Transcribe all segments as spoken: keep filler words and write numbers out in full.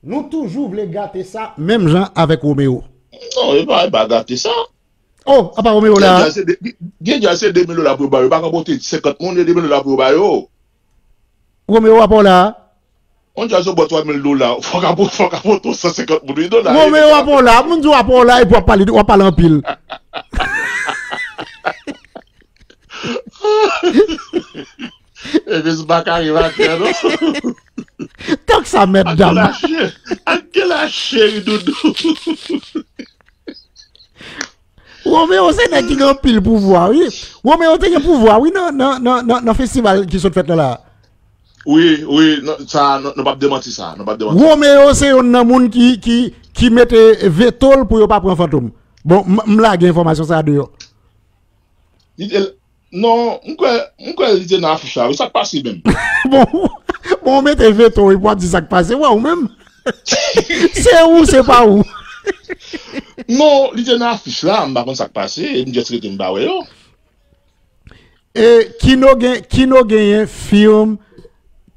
Nou toujou vle gate sa menm jan avèk Romeo. Non, e pa, e pa gate sa. Oh, apa Romeo la? Gen djaz se de, gen djaz se de mil dola pou yo ba yo. Yo pa ka pote senkant moun, e de mil dola pou yo ba yo. Romeo apa w la? On djaz yo ba w twa mil dola. Fò ka, fò ka pote san senkant moun, wi, dola. Romeo apa w la? Moun di w apa w la, epi w ap pale, w ap pale anpil. Epi se pa ka rive atè, non. Tank sa, mèt dam. Ak gen la cheri doudou. Romeo se nèg ki gen anpil pouvwa, wi. Romeo te gen pouvwa, wi, nan, nan, nan, nan, nan festival ki sot fèt la la. Wi, wi, non, sa, nou, nou p ap demanti sa, nou p ap demanti. Romeo se youn nan moun ki, ki, ki mete veto l pou yo pa pran Fantom. Bon, m, m lage enfòmasyon sa a deyò. Li te, non, m kwè, m kwè li te nan afich la, wi, sa k pase menm? Bon, bon, ou mete veto, epi w ap di sa k pase, wè, ou menm. Se ou, se pa ou. Non, li te nan afich la, m pa konn sa k pase, m just rete m pa wè yo. E, Kino gen, Kino genyen fim,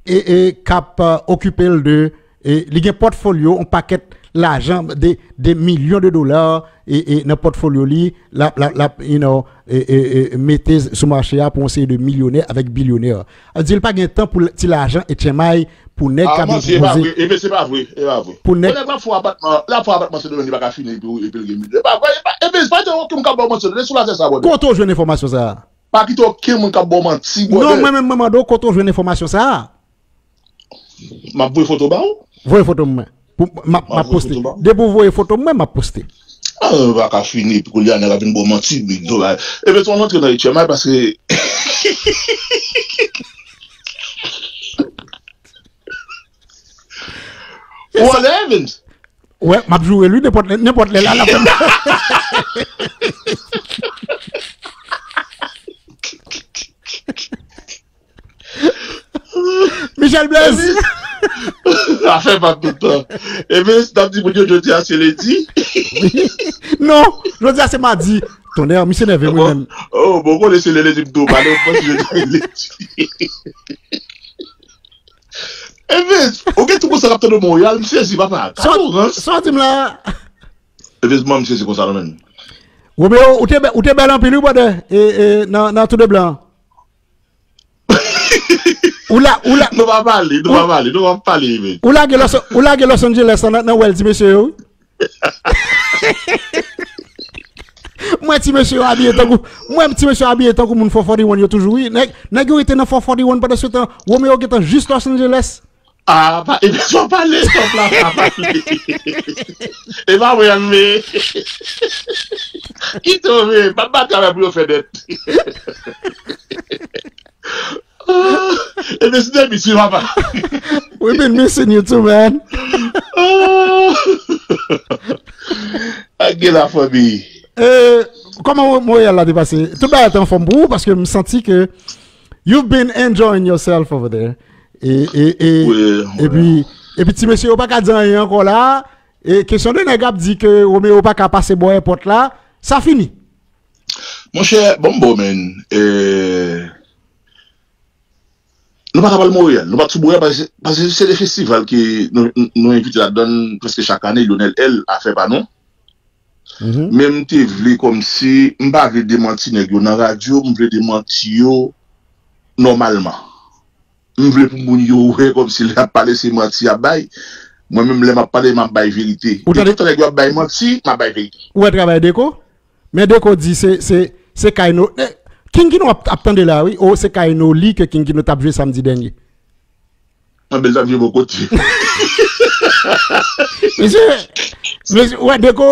e, e, k ap, uh, okipe l de, e, li gen pòtfolyo, yon pakèt lajan, de, de milyon de dola, e, e, nan pòtfolyo li, l ap, l ap, l ap, you know, e, e, e, mete sou mache a pou yon seri de milyonè avèk bilyonè. Sa vle di l pa gen tan pou l, ti lajan e tchenmay pou nèg k ap depoze. Ah, manti, e pa vre, e se pa vre, e pa vre. Pou nèg. Bon, nèg la fè apatman, la fè apatman Sendomeng, li pa ka fini, epi, epi l gen milyon. E pa vre, e pa, e pa, pa gen okenn moun k ap ba w manti, rete sou lajan sa, brother. Kote w jwenn enfòmasyon sa a? Pa kite okenn moun k ap ba w manti, brother. Non, mwen menm, mwen mande w, kote w jwenn enfòmasyon sa a? M ap voye foto ba ou. Voye foto mwen. Pou, m ap, m ap poste. Depi w voye foto mwen, m ap poste. Ah, nou pa ka fini, epi kounye a nèg la vin ba w manti, men nou la. Ebyen, se yon antre nan H M I paske ou anlè, Evens. Wè, m ap joure l wi, nenpòt lè, nenpòt lè la, l ap fè m. Michel Blaise. Afè pa tout tan. Evens, n ap di moun yo jodi a se lendi. Non, jodi a se madi. Tonnè, misye nève mwen menm. Oh, bon, konnen se lendi m tou, malèrezman, jodi a se lendi. Evens, ou gen tou konsa k ap tande Montréal, m sezi, papa. Gade yon rans. Sa w di m la? Evens, mwen, m sezi konsa, non, menm. Romeo, ou te bè-, ou te bèl anpil, wi, brother. E, e, nan, nan tou de blan. Ou la, ou la. Nou pa pale, nou pa pale, nou pa pale, men. Ou lage Los, ou lage Los Angeles nan, nan wèl ti mesye yo, wi. Mwen ti mesye yo abiye tankou, mwen ti mesye yo abiye tankou moun four forty-one yo toujou, wi. Nèg, nèg yo rete nan four forty-one pandan se tan, Romeo gentan jis Los Angeles. Ah, pa, e pa pale, stop la, pa pale. E pa mwen, men. Kite w, men. Pa bat travay pou yo fè nèt. Ah, e men se depi si papa. We've been missing you too, man. Ah. Ak gen la fanmi. Eh, kòman Montréal la te pase? Tout bagay te anfòm pou ou? Paske m santi ke you've been enjoying yourself over there. E, e, e, epi, epi ti mesye yo pa ka di anyen ankò la. E kesyon de nèg ap di ke Romeo pa ka pase bò èpòt la, sa fini. Monchè, bon, bon, men, eh, nou pa ta pral Montréal, nou pa t sou Montréal, paske, paske se de festival ke nou, nou, nou envite ladan l prèske chak ane, Lionel L a fè pa nou. Men m te vle kòmsi, m pa vle demanti nèg yo nan radyo, m vle demanti yo nòmalman. M vle pou moun yo wè kòmsi lè y ap pale se manti y ap bay. Mwen menm lè m ap pale, m ap bay verite. Ou tande? Toutan nèg yo ap bay manti, m ap bay verite. Ou wè travay Deko? Men Deko di se, se, se Kayno. Eh, King Kino ap, ap tande la, wi. O, se Kayno li ke King Kino t ap jwe samdi dènye. Anben, l t ap jwe bò kote. Mesye, mesye, ou wè Deko,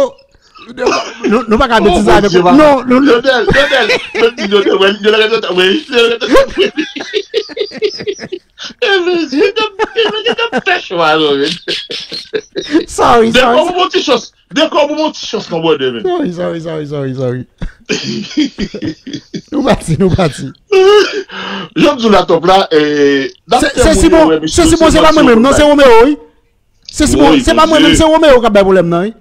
nou, nou pa ka betize avèk ou. Non, non, non. Lionel, Lionel, mwen di Lionel, wè, Lionel, wè, Lionel, wè. Eh, men, se te, se te fè chwa, non, men. Sorry, sorry. Deko, bon, bon ti chans. Deko, bon, bon ti chans, non, brother, men. Sorry, sorry, sorry, sorry, sorry. Nou pati, nou pati. Jan m di w la, top la, eh, n ap fè moun yo wè mesye yo se manti yo konn bay. Se Simon, se pa mwen menm, non, se Romeo, wi. Se Simon, se pa mwen menm, se Romeo k ap bay pwoblèm nan, wi.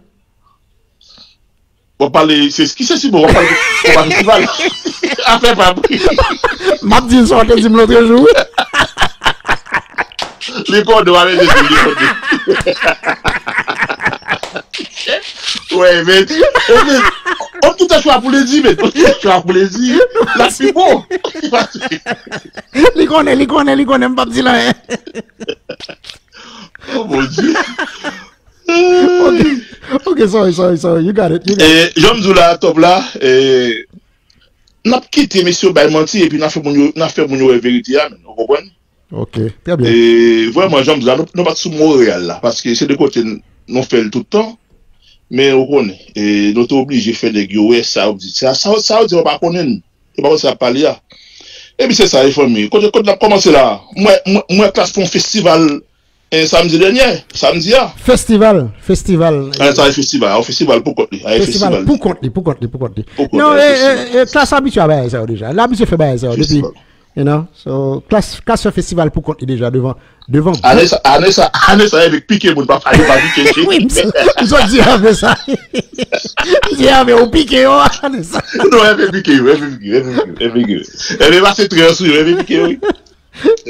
W ap pale, se, ki se Simon, w ap pale pou, pou festival. Afè pa pri. M ap di l sa w te di m lòt jou. Li konnen w ap ede di, li konnen. Wè, men, men, on tout a chwa pou li di, men, on tout a chwa pou li di, la pi bon. Li konnen, li konnen, li konnen, m p ap di l anyen. Oh mon Dieu. Ok, ok, sorry, sorry, sorry, you got it, you got it. E, jan m di w la, Top la, e, n ap kite mesye yo bay manti, epi n ap fè moun yo, n ap fè moun yo wè verite a, men, ou konprann? Ok, trè byen. E, vrèman, jan m di w la, nou, nou pa t sou Montréal la, paske se de kote n, nou fè l tout tan, men ou konnen, e, nou te oblije fè nèg yo wè sa yo di, sa, sa, sa yo di, yo pa konnen l. Yo pa konn sa y ap pale a. Epi se sa, e fanmi. Kote, kote n ap kòmanse la? Mwen, mwen, mwen Klass fè yon festival, e, samdi dènye, samdi a. Festival, festival. A, sa e festival, a, yon festival pou kont li. A, e Festival festival. Pou kont li, pou kont li, pou kont li. Pou kont Non, li, e, festival. E, e, Klass abitye a bagay sa yo deja. L abitye fè bagay sa yo depi. Festival. You know? So, Klass, Klass fè festival pou kont li deja devan, devan. Ane sa, ane sa, ane sa, evèk pike moun, papa, yo pa pike. Wi, m sot di avè sa. M di avè ou pike yo, ane sa. Non, evèk pike yo, evèk pike yo, evèk pike yo, evèk pike yo. Evèk pase trè sou yo, evèk pike yo, wi.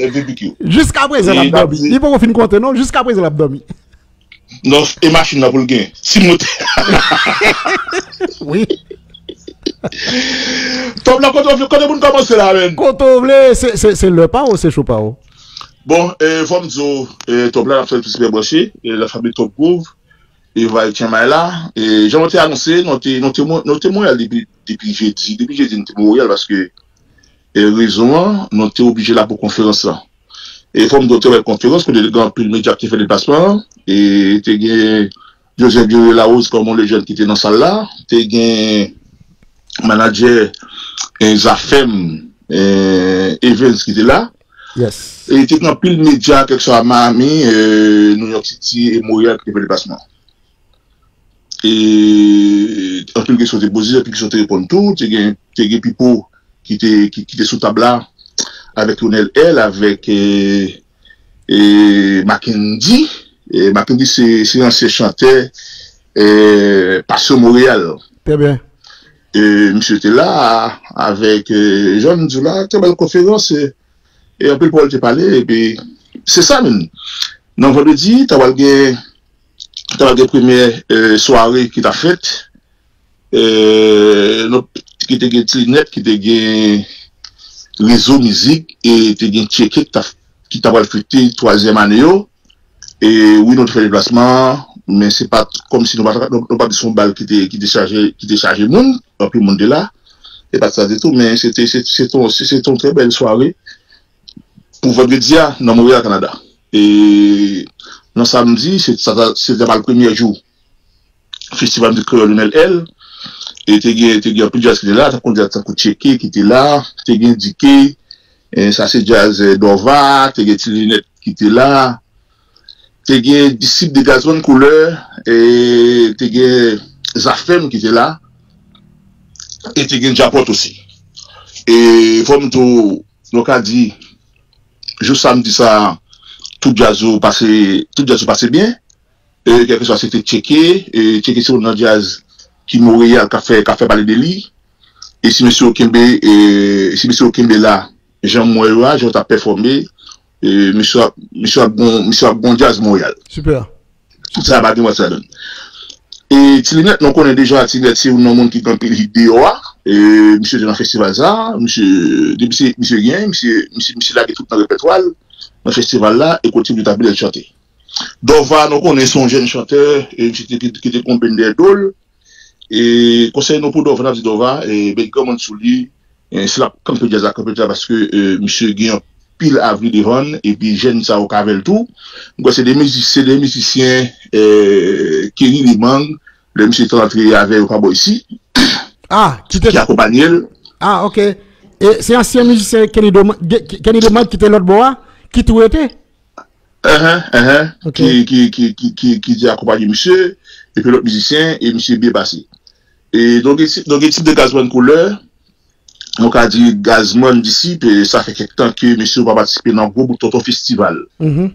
Evèk pike yo. Jiska prezan l ap dòmi. Li poko fin konte, non? Jiska prezan l ap dòmi. Non, e machin nan pou l gen. Si motè. Wi. Top la, kote, kote moun kòmanse la, men. Kote w vle, se, se, se lè pa ou, se cho pa ou. Bon, e, fò m di w, e, Top la, n ap fè l pi sipè branche, e, la fanmi Top Groove, e, va etyen may la. E, jan nou te anonse, nou te, nou te, nou te Montréal depi, depi jedi, depi jedi nou te Montréal, paske, e, rezon an, nou te oblije la pou konferans lan. E fò m di w te wè konferans, kote te gen anpil medya ki te fè deplasman an, e te gen Joseph Joe Larose, kòm yon lejand ki te nan sal la, te gen manadjè, e, Zafèm, e, Evans ki te la. Yes. E te gen anpil medya, kèlkeswa Miami, e, New York City e Montréal ki te fè deplasman. E anpil kesyon te poze, anpil kesyon te reponn tou. Te gen, te gen Pipo ki te, ki, ki te sou tab la, avèk Ronel L, avèk, e, e, Mackendy. E Mackendy se, se ansyen chantè, e, Passion Montréal. Trè byen. E misye te la, avèk, e, jan m di w la, trè bèl konferans, e, e anpil pawòl te pale, epi se sa menm. Nan vandredi, ta pral gen, ta pral gen premyè, e, sware ki ta fèt, e, nou, ki te gen Ti Linèt, ki te gen Rezo Mizik, e te gen Tcheke ki ta, ki ta pral fete twazyèm ane yo. E wi, nou te fè deplasman an, men se pa t kòmsi nou pa, nou, nou pa t di se yon bal ki te, ki te chaje, ki te chaje moun, anpil moun te la. E pa t sa ditou, men se te, se, se te, se, se te yon trè bèl sware pou vandredi a nan Montréal, Kanada. E nan samdi, se, sa ta, se ta pral premyè jou Festival Mizik Kreyòl Ronel L. E te gen, te gen anpil djaz ki te la, tankou djaz tankou Tcheke ki te la, te gen Dike, e sa se djaz, e, Dòva, te gen Ti Linèt ki te la, te gen Disip de Gazman Koulè, e te gen Zafèm ki te la, e te gen Djapòt osi. E fò m tou, nou ka di, jou samdi sa, tout djaz yo pase, tout djaz yo pase byen. E, kèlkeswa se te Tcheke, e, Tcheke se youn nan djaz ki Montréal k ap fè, k ap fè pale de li. E si mesye yo kenbe, e, si mesye yo kenbe la, jan m wè yo a, jan yo t ap pèfòme, e, mesye ap, mesye ap gon, mesye ap gon djaz Montréal. Super. Tout sa pa gen mwen sa donn. E Ti Linèt, nou konnen deja, Ti Linèt se youn nan moun ki gen anpil hit deyò a. E, misye te nan festival sa, misye, depi se, misye gen, misye, misye, misye lage tout nan repètwa l, nan festival la, e kontinye ta byen chante. Dòva, nou konnen se yon jèn chantè, e misye te, ki, ki te konbyen dèyè do l. E konsèy nou pou Dòva, n ap di Dòva, e, met granmoun sou li, e, si l ap kanpe djaz la, kanpe djaz la, paske, e, misye gen anpil avni devan l, epi jèn sa yo ka avè l tou. M kwè se de mizi-, se de mizisyen, e, Kenny Limang, lè misye te rantre avè yo pa bò isi, Ah, ki te. Ki akonpanye l. Ah, ok. E se ansyen mizisyen Kenny Doma-, Ge-, Kenny Domag ki te lòt bò a, ki tou rete? Enhen, enhen. Ok. Ki, ki, ki, ki, ki, ki te akonpanye misye, epi lòt mizisyen, e misye byen pase. E donk, e ti, donk, e tip de Gazman Koulè, nou ka di Gazman Disip, e sa fè kèk tan ke mesye yo pa patisipe nan gwo bout tonton festival. Mhm.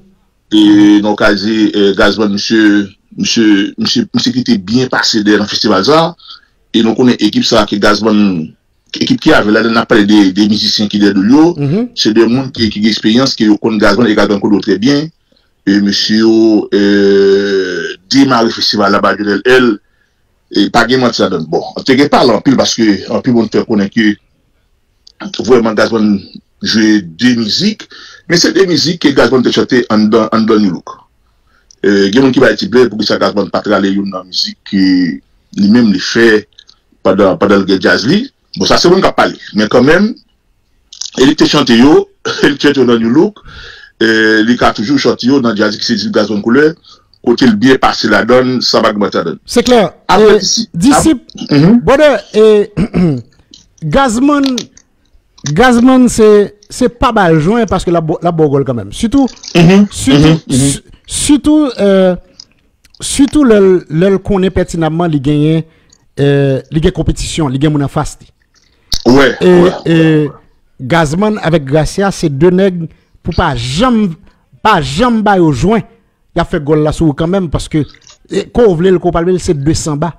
E nou ka di, e, Gazman, misye, misye, misye, misye ki te byen pase dèyè nan festival sa. E nou konnen ekip sa ke Gazman, ekip ki avè l la, n ap pale de, de mizisyen ki dèyè do l yo. Mhm. Se de moun ki, ki gen eksperyans, ke yo konn Gazman e Gazman konnen yo trè byen. e mesye yo, e, demare festival la ba Jovenel L, e pa gen manti ladan. Bon, te gen pale anpil paske anpil moun fè konnen ke vrèman Gazzman jwe de mizik, men se de mizik ke Gazzman te chante anndan, anndan Nu Look. E, gen moun ki bay ti blen poukisa Gazzman pa t rale youn nan mizik ke li menm li fè pandan, pandan l gen djaz li. Bon, sa se moun k ap pale. Men kanmenm, e li te chante yo, e li te chante yo nan Nu Look, e li ka toujou chante yo nan djaz ki se Disip Gazzman Couleur, kote l byen pase ladan l, sa pa gen manti ladan l. Se klè. Apre e, Disip, Disip, ap, mhm. Brother, e, Gazzman, Gazzman se, se pa ba l jwen paske l ap ba w gòl kanmenm. Sitou, sitou, sitou, euh, sitou lè l, lè l konnen pètinamman li genyen, euh, li gen konpetisyon, li gen moun anfas li. Wè, e, wè, e, wè. Gazzman avèk Gracia se de nèg pou pa janm, pa janm ba yo jwen. Y ap fè gòl la sou ou kanmenm paske e, ko w vle l, ko w pa vle l, se de sanba.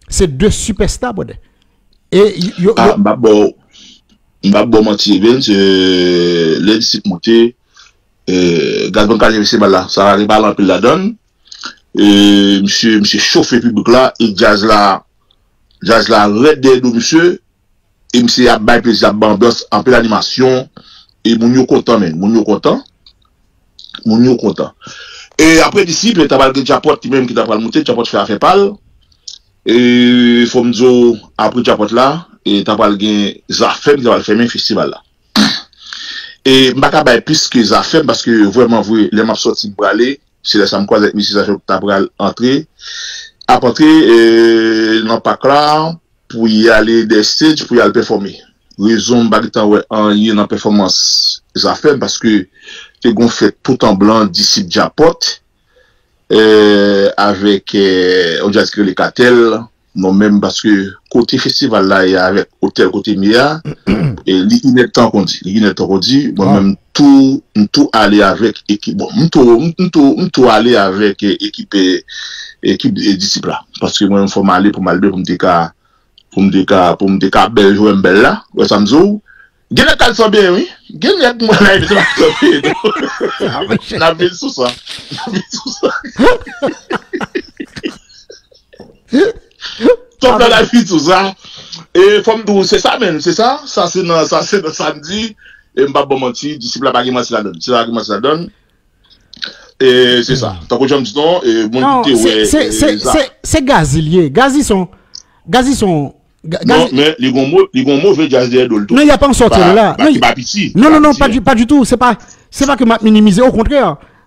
Se de sipèsta, brother. E yo, yo, ah, yo... M pa bò, m pa bò manti, Evens, e, lè Disip monte, e, Gazzman ka jwe festival la, sa pa gen pale anpil ladan l. E, misye, misye chofe piblik la, e djaz la, djaz la rèd dèyè do misye, e misye ap bay plezi, ap bay anbyans, anpil animasyon, e moun yo kontan, men, moun yo kontan, moun yo kontan. E apre Disip, ta pral gen Djapòt li menm ki ta pral monte, Djapòt fè afè pa l, e fò m di w, apre Djapòt la, e ta pral gen Zafèm ki ta pral fèmen festival la. E m pa ka bay plis ke Zafèm, paske vrèman vre, lè m ap sòti m prale, se lè sa m kwaze ak mesye Zafèm ki ta pral antre, ap antre e, nan pak la pou y ale dè stage pou y al pèfòme. Rezon m pa gentan wè anyen nan pèfòmans Zafèm, paske te gon fèt tout an blan, Disip, Djapòt, e, avèk e, yon djaz ki rele Katèl, non menm paske kote festival la ye avèk otèl kote m ye a, e li inèdtan kondi, li inèdtan kondi, mwen menm tou, m tou ale avèk ekip, bon, m tou, m tou, m tou ale avèk e, ekip, e, ekip e, Disip la, paske mwen menm fò m ale pou m al byen pou m te ka, pou m te ka, pou m te ka bèl jan m bèl la, wè sa m di w, gen nèg k al sanbe wi, gen nèg mwen la epi se pa sanbe tou, n ap vin sou sa, n ap vin sou sa. Top la la fi tou sa. E fò m di w, se sa menm, se sa. Sa se nan, sa se nan samdi. E m p ap ba w manti, Disip la pa gen manti ladan l. Se pa gen manti ladan l. E se sa. Tankou jan m di non, e moun ki te wè. Se, se, se, se, se Gazi l ye. Gazi se yon, Gazi se yon, Ga- Non, Gazi men li gon mo, li gon move djaz dèyè do l tou. Non, y a pa yon sòti de la. Bagay ki pa piti. Non, non, non, pa du, pa du tout. Se pa, se pa ke m ap minimize. Okontrè,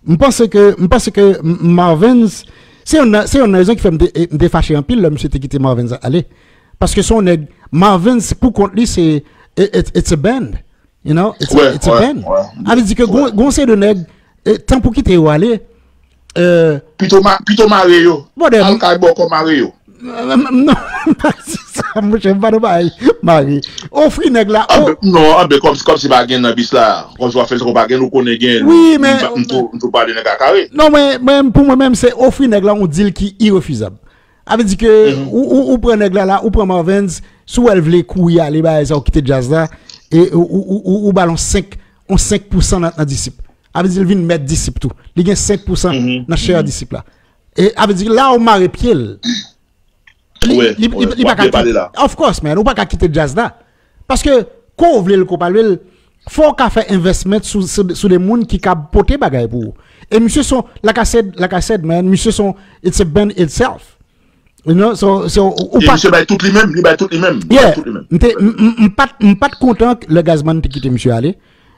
m panse ke, m panse ke M- Marvens, se yon, se yon rezon ki fè m te, m te fache anpil lè misye te kite Marvens ale. Paske se yon nèg, Marvens pou kont li, se, it- it's a band. You know, it's, a, it's a band. Sa vle di ke gon, gon se de nèg, e, tan pou kite yo ale, e, Pito, ma, pito mare yo. Al kay bòkò mare yo. Non, m pa di sa, monchè, m pa nan bagay mare. Ofri nèg la. Anben, non, anben, kòm, kòm si pa gen nan bis la, kòm si w ap fè l, se kòm pa gen, nou konnen gen. Wi, men. M tou, m tou pale nèg la kare. Non, men, men pou mwen menm, se ofri nèg la yon deal ki irefizab. Sa vle di ke ou, ou, ou pran nèg la la, ou pran Marvens, si w wè l vle kouri ale, bagay sa, ou kite djaz la, e ou, ou, ou, ou, ou ba l yon senk, yon senk pousan nan, nan Disip. Sa vle di l vin mèt Disip tou. Li gen senk pousan nan share Disip la. E sa vle di la ou mare pye l. Li, li, li, li pa ka kite. Of course, man, ou pa ka kite djaz la. Paske, ko w vle l, ko w pa vle l, fò w ka fè investment sou, sou, sou de moun ki kab pote bagay pou ou. E misye se yon, like I said, like I said, man, misye se yon, it's a band itself. You know, so, so, ou, ou E pa misye bay tout li menm, li bay tout li menm. Li bay Yeah. tout li menm. M te, m, m, m pa t, m pa t kontan lè Gazman te kite misye ale.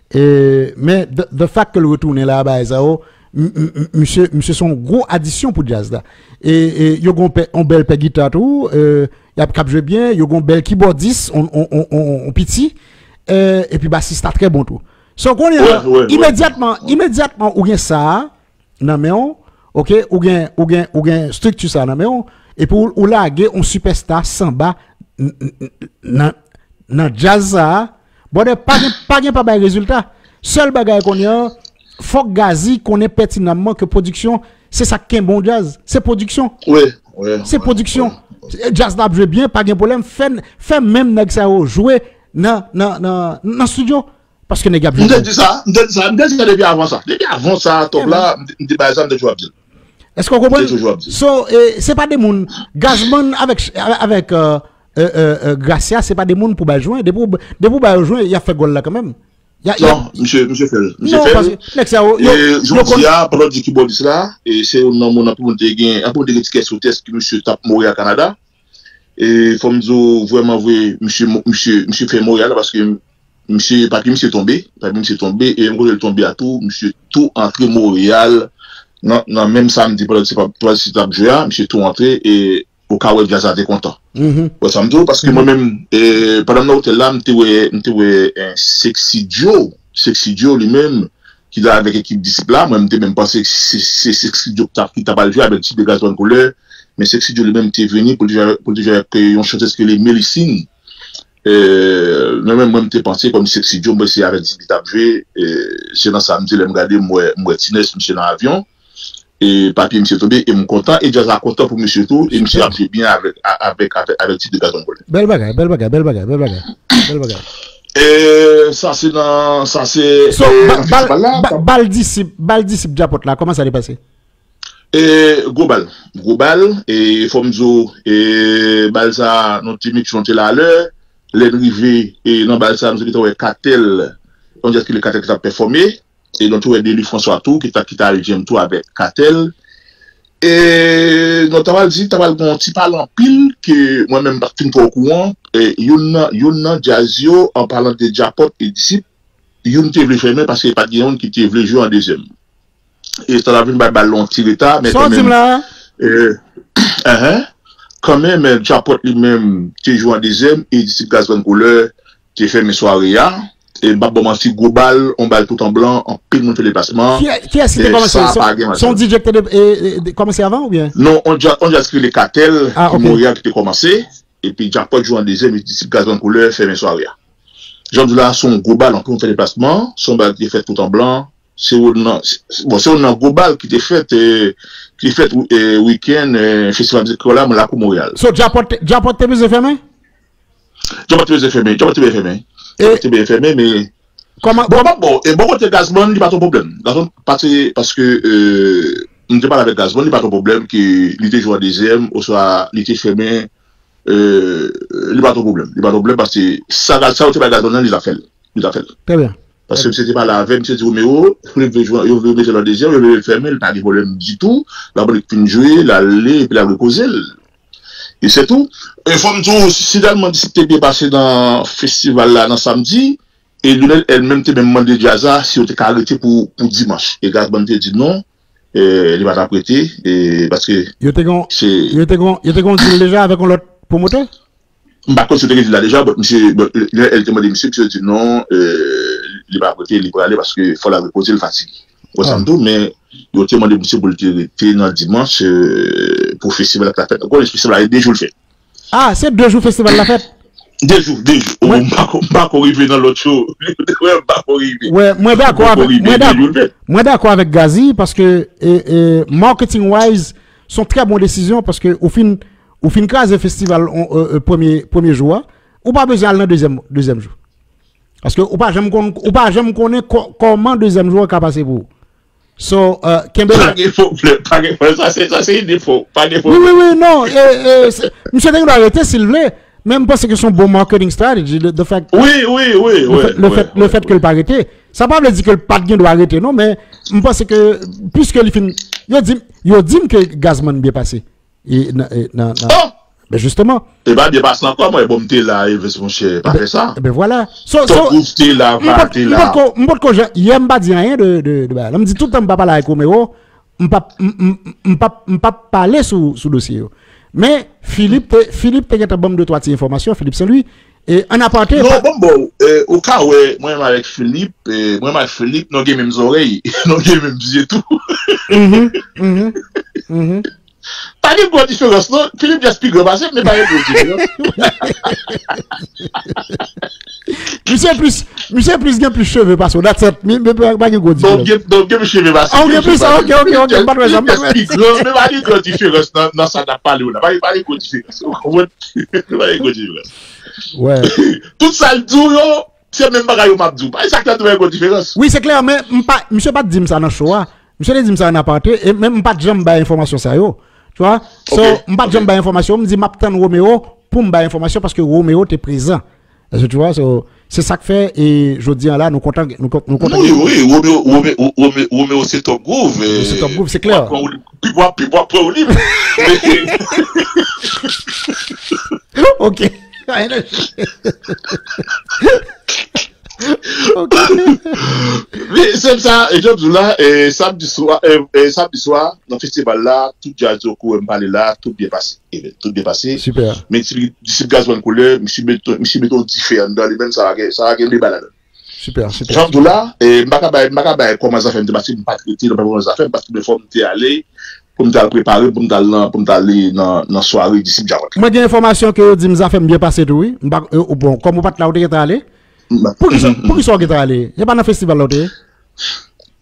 E, men, the, the fact ke l retounen la, bagay sa yo, m, m, m, misye, misye se yon gwo adisyon pou djaz la. E, e yo gen yon pè, yon bèl pè gita tou, e, y ap, k ap jwe byen, yo gen yon bèl kibòdis, on, on, on, on, on piti, e, epi basis la trè bon tou. So, kounye a, Wè, wè, wè. imedyatman, imedyatman ou gen sa a nan men w, oke, ou gen, ou gen, ou gen estrikti sa a nan men w, epi ou, ou lage yon sipèsta sanba n, n, n, nan, nan djaz sa a, brother, pa gen, pa gen pa bay rezilta. Sèl bagay kounye a, fòk Gazi konnen pètinamman ke pwodiksyon, se sa k kenbe yon djaz. Se pwodiksyon. Wi, wi. Se wi, pwodiksyon. wi. Djaz la ap jwe byen, pa gen pwoblèm. Fè, fè menm nèg sa yo jwe nan, nan, nan, nan estidyo. Paske nèg y ap jwe. M te di sa, m te di sa, m te di sa depi avan sa. Depi avan sa, top la, m te- m te bay sa, m te toujou ap di l. Èske w konprann? M te toujou ap di l. So, e, se pa de moun, Gazman avèk, avèk, euh, euh, euh, euh, Gracia, se pa de moun pou bay jwen. Depi w, depi w ba yo jwen, y ap fè gòl la kanmenm. Y a, y a... Non, misye, misye fè l. Misye Non, fè l. Paske nèg sa yo, yo, E yo jodi a, pandan w di kibòdis la, e se youn nan moun anpil moun te gen, anpil moun te gen ti kè sou tèt ke misye t ap mouri a Kanada. E fò m di w vrèman vre, misye, mo- misye, misye fè mouri a la paske misye, papi misye tonbe, papi misye tonbe, e menm kote l tonbe a tou, misye tou antre Monreyal, nan, nan menm samdi pandan se pa, pandan se t ap jwe a, misye tou antre, e ou ka wè djaz la te kontan. Wè sa m di w, paske mwen menm, e, pandan m nan otèl la, m te wè, m te wè, e, Sexy Joe, Sexy Joe li menm, ki te avèk ekip Disip la, mwen m te menm panse se, se Sexy Joe ki t ap, ki t ap al jwe avèk Disip de Gazman Koulè, men Sexy Joe li menm te vini pou l te jwe, pou l te jwe avèk, e, yon chantèz ki rele Melisine. E, mwen menm, mwen m te panse kòm Sexy Joe, mwen se avèk Disip li t ap jwe, e, se nan samdi lè m gade, m wè, m wè Tinès, misye nan avyon, e papi misye tonbe, e m kontan, e djaz la kontan pou misye tou, e misye ap jwe byen avèk, a- avèk, avèk, avèk Disip de Gazman Koulè. Bèl bagay, bèl bagay, bèl bagay, bèl bagay. Bèl bagay. E sa se nan, sa se, So, e, ba- nan bal, festival la, ba- bal Disip, bal Disip Djapòt la, kòman sa te pase? E gwo bal, gwo bal, e fò m di w, e bal sa, nou te met yon te la lè, lè n rive, e nan bal sa, nou te gentan wè Katèl, yon djaz ki rele Katèl ki t ap pèfòme, e nou te wè Deli Franswa tou, ki ta, ki ta al jam tou avèk Katèl. E nou ta pral di, ta pral gen yon ti pale anpil ke mwen menm m pa t fin twò okouran. E youn nan, youn nan djaz yo, an palan de Djapòt e Disip, youn te vle fèmen paske pa t gen youn ki te vle jwe an dezyèm. E sa t ap vin bay bal la yon ti reta, men Sa w di m kanmenm, la? e, enhen, kanmenm, e, Djapòt li menm te jwe an dezyèm, e Disip Gazman Koulè te fèmen sware a. E m p ap ba w manti, gwo bal, yon bal tout an blan, anpil moun fè deplasman. Kiyès, kiyès ki te E kòmanse? sa Se, pa gen se yon manti. D J ki te de- e, e, de- kòmanse avan oubyen? Non, yon dja- yon djaz ki rele Katèl, Ah, ki ok. Monreyal ki te kòmanse, epi Djapòt jwe an dezyèm, e Disip Gazman Koulè fèmen sware a. Jan m di w la, se yon gwo bal, anpil moun fè deplasman, se yon bal ki te fèt tout an blan, se youn nan, se- bon, se youn nan gwo bal ki te fèt, e, ki te fèt, e, wikenn, e, festival mizik kreyòl la, nan lakou Monreyal. So, Djapòt, Djapòt te bezwen fèmen? Djapòt te bezwen fèmen, Djapòt te bezwen fèmen. E Djapòt te bezwen fèmen, men Kòman, Bon, kòman bon, bon, e bò kote Gazman, li pa t yon pwoblèm. Gazman, paske, e, m te pale avèk Gazman, li pa t yon pwoblèm ke li te jwe an dezyèm, oswa li te fèmen, e, li pa t yon pwoblèm. Li pa t yon pwoblèm, paske sa, sa yo te bay Gazman nan, li ta fè l. Li ta fè l. Trè byen. Paske misye te pale avè m, misye di Romero, yo vle jwe, yo vle mete l an dezyèm, yo vle fèmen, li pa gen pwoblèm ditou, l ap fin jwe, l ale, epi l al repoze l. E se tou. E fò m di w, si tèlman Disip te byen pase nan festival la nan samdi, e Lunel èl menm te menm mande djaz la si yo te ka rete pou, pou dimanch. E Gazman te di non, e, li pa t ap rete, e, paske Yo te gon, se yo te gon, yo te gon deal deja avèk yon lòt pwomotè? M pa konn si yo te gen deal la deja, but misye, but Lunel èl te mande misye, misye di non, e, li pa ap rete, li prale paske fò l al repoze, l fatige. Wè sa m di w, men yo te mande misye pou l te rete nan dimanch, e, pou festival la ka fèt. Ou konnen festival la, e de jou l fèt. Ah, se de jou festival la fèt? De jou, de jou. Mwen M pa ko, m pa ko rive nan lòt jou. Mwen, m pa ko rive. Wè, mwen dakò M pa ko avèk, rive, mwen de dak-, jou l fèt. Mwen dakò avèk Gazzy paske, e, e, marketing wise, se yon trè bon desizyon paske ou fin, ou fin kraze festival, on, e, e, premye, premye jou a, ou pa bezwen al nan dezyèm, dezyèm jou. Paske ou pa janm konn, ou pa janm konnen kò-, kòman dezyèm jou a ka pase pou ou. So, e, kenbe la. Pa gen pwoblèm, pa gen pwoblèm. Sa se, sa se ide pa w. Pa gen Wi, wi, pwoblèm. wi, non. E, e, se- misye te gen dwa rete si l vle. Men m panse ke se yon bon marketing strategy. Le, the fact, Wi, wi, wi, le wi, fèt, le wi, fèt, le wi, fèt ke wi. l pa rete, sa pa vle di ke l pa t gen dwa rete, non, men m panse ke, piske li fin, yo di, yo di m ke Gazman byen pase. E nan, e nan, nan, Oh! Men jisteman. E pa byen pase ankò, mwen, bon, m te la, Elvis, monchè, pa fè sa. Ebyen vwala. So, so, Tankou w te la, m pa t, te m la. pa t ko, m pa t ko jan, yè m pa di anyen de, de, de bagay la. M di tout tan m pa pale avèk Romero, m pa, m, m, m pa, m pa pale sou, sou dosye yo. Men, Philippe te, Philippe te gentan ban m de twa ti enfòmasyon, Philippe Saint-Louis. E an apate, Non, pa bon, bon, e, ou ka wè, mwen menm avèk Philippe, e, mwen menm avèk Philippe, nou gen menm zòrèy, nou gen menm zye tou. Mhm, mhm, mhm. Pa gen gwo diferans, non. Philippe just pi gran pase m, men pa gen gwo diferans. Misye plis, misye plis gen plis cheve pase w, that's it. Mi, mi, pa, pa gen gwo Donk, diferans. gen, donk, gen plis cheve pase m. Ah, ou gen plis? Ah, ok, ok, ok, m pa t wè sa, m pa t wè. Philippe just pi gran, men pa gen gwo diferans nan, nan sa n ap pale w la. Pa gen, pa gen gwo diferans. Ou konprann? Pa gen gwo diferans. Wè. Tout sa l di w yo, se menm bagay yo m ap di w. Pa sa k fè tou yon diferans. Wi, se klè, men m pa, misye pa t di m sa nan show a. Misye te di m sa an aparte, e men m pa t janm bay enfòmasyon sa yo. Tu vois? So, m pa t janm bay enfòmasyon, m di m ap tann Romeo pou m bay enfòmasyon paske Romeo te prezan. Èske tu vois? So, se sa k fè, e jodi an la, nou kontan, nou kon- nou kontan. Wi, wi, Romeo, Romeo, Romeo, Romeo se Top Groove. Se Top Groove, se klè. Pi w ap, pi w ap pran w li. Ok. Ok. Men se sa, e, jan m di w la, e, samdi swa, e, e, samdi swa, nan festival la, tout djaz yo kouri m pale la, tout byen pase. Tout byen pase. Super. Men ti disip Gazman Koulè, misye mete, misye mete yon dife anndan li menm, sa pa gen, sa pa gen deba ladan. Super, super. Jan m di w la, e, m pa ka bay, m pa ka bay kòman zafè m te pase, m pa t rete nan kòman zafè m, paske men fò m te ale, pou m t al prepare, pou m t al nan, pou m t ale nan, nan sware disip Djawat la. Mwen gen enfòmasyon ke yo di m zafè m byen pase tou, wi. M pa, e, bon, kòm ou pa t la, ou te gentan ale. Poukisa, poukisa ou gentan ale? Se pa nan festival la ou te ye?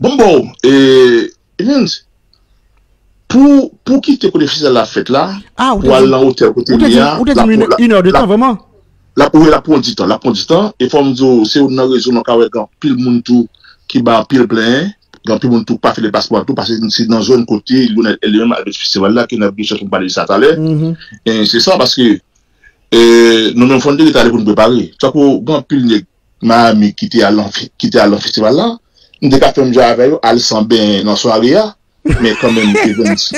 Bon, bon, e, Evans, pou, pou kite kote festival la fèt la, ah, ou te pou al di, nan otèl kote m ye a, ou te di m une, une heure de temps, vraiment? L ap, wi, l ap pran ditan, l ap pran ditan. E fò m di w, se youn nan rezon nou ka wè gen anpil moun tou ki bay anpil plenyen, gen anpil moun tou ki pa fè deplasman tou, paske se nan zòn kote Lionel L menm al fè festival la, ke n ap gen chans pou n pale de sa talè. E se sa, paske, e, nou menm fò n te rete ale pou n prepare. Tankou gen anpil nèg Miami ki te al nan, ki te al nan festival la, m te ka fè m jan avè yo, al san benyen nan sware a, men kanmenm, Evans,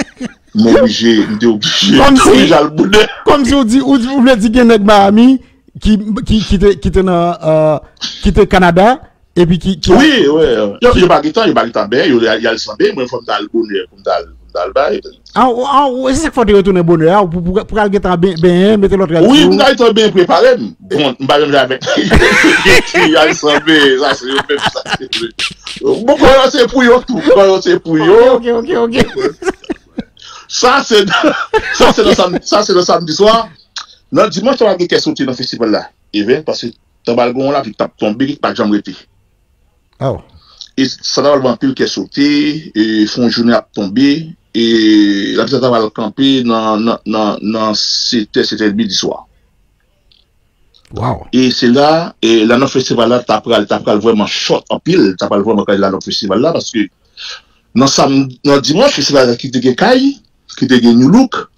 m oblije, m te oblije, m te oblije al bonè. Kòmsi ou di, ou, ou vle di gen nèg Miami ki, ki, ki te, ki te nan, euh, ki te Kanada, epi ki, ki... Wi, wi. Yo, yo pa gentan, yo pa gentan benyen, yo, y al san benyen, mwen fò m t al bonè pou m t al, pou m t al bay. Ah, ah, se sa k fè w te retounen bonè a, pou, pou, pou al gentan ben-, benyen, mete lòt rad sou ou. Wi, m t al gentan benyen, prepare m. Bon, m pa menm jan avèk ki al san benyen, sa se yo menm, sa se yo menm. Bon, kò yo se pou yo tou, kò yo se pou yo. Ok, ok, ok, ok. Sa se, sa se nan sam-, sa se nan samdi swa. Nan dimanch, sa va gen kè sote nan festival la. Even, paske ta pral gen yon lapli k t ap tonbe, ki pa t janm rete. Oh. E sa ta pral ban anpil kè sote, e fè yon jounen ap tonbe, e lapli sa ta pral kanpe nan, nan, nan, nan sèt è, sèt è edmi di swa. Wow. E se la, e la nan festival la, ta pral, ta pral vrèman short anpil, ta pral vrèman kay la nan festival la, paske nan sam-, nan dimanch, festival la ki te gen Kay, ki te gen New Look,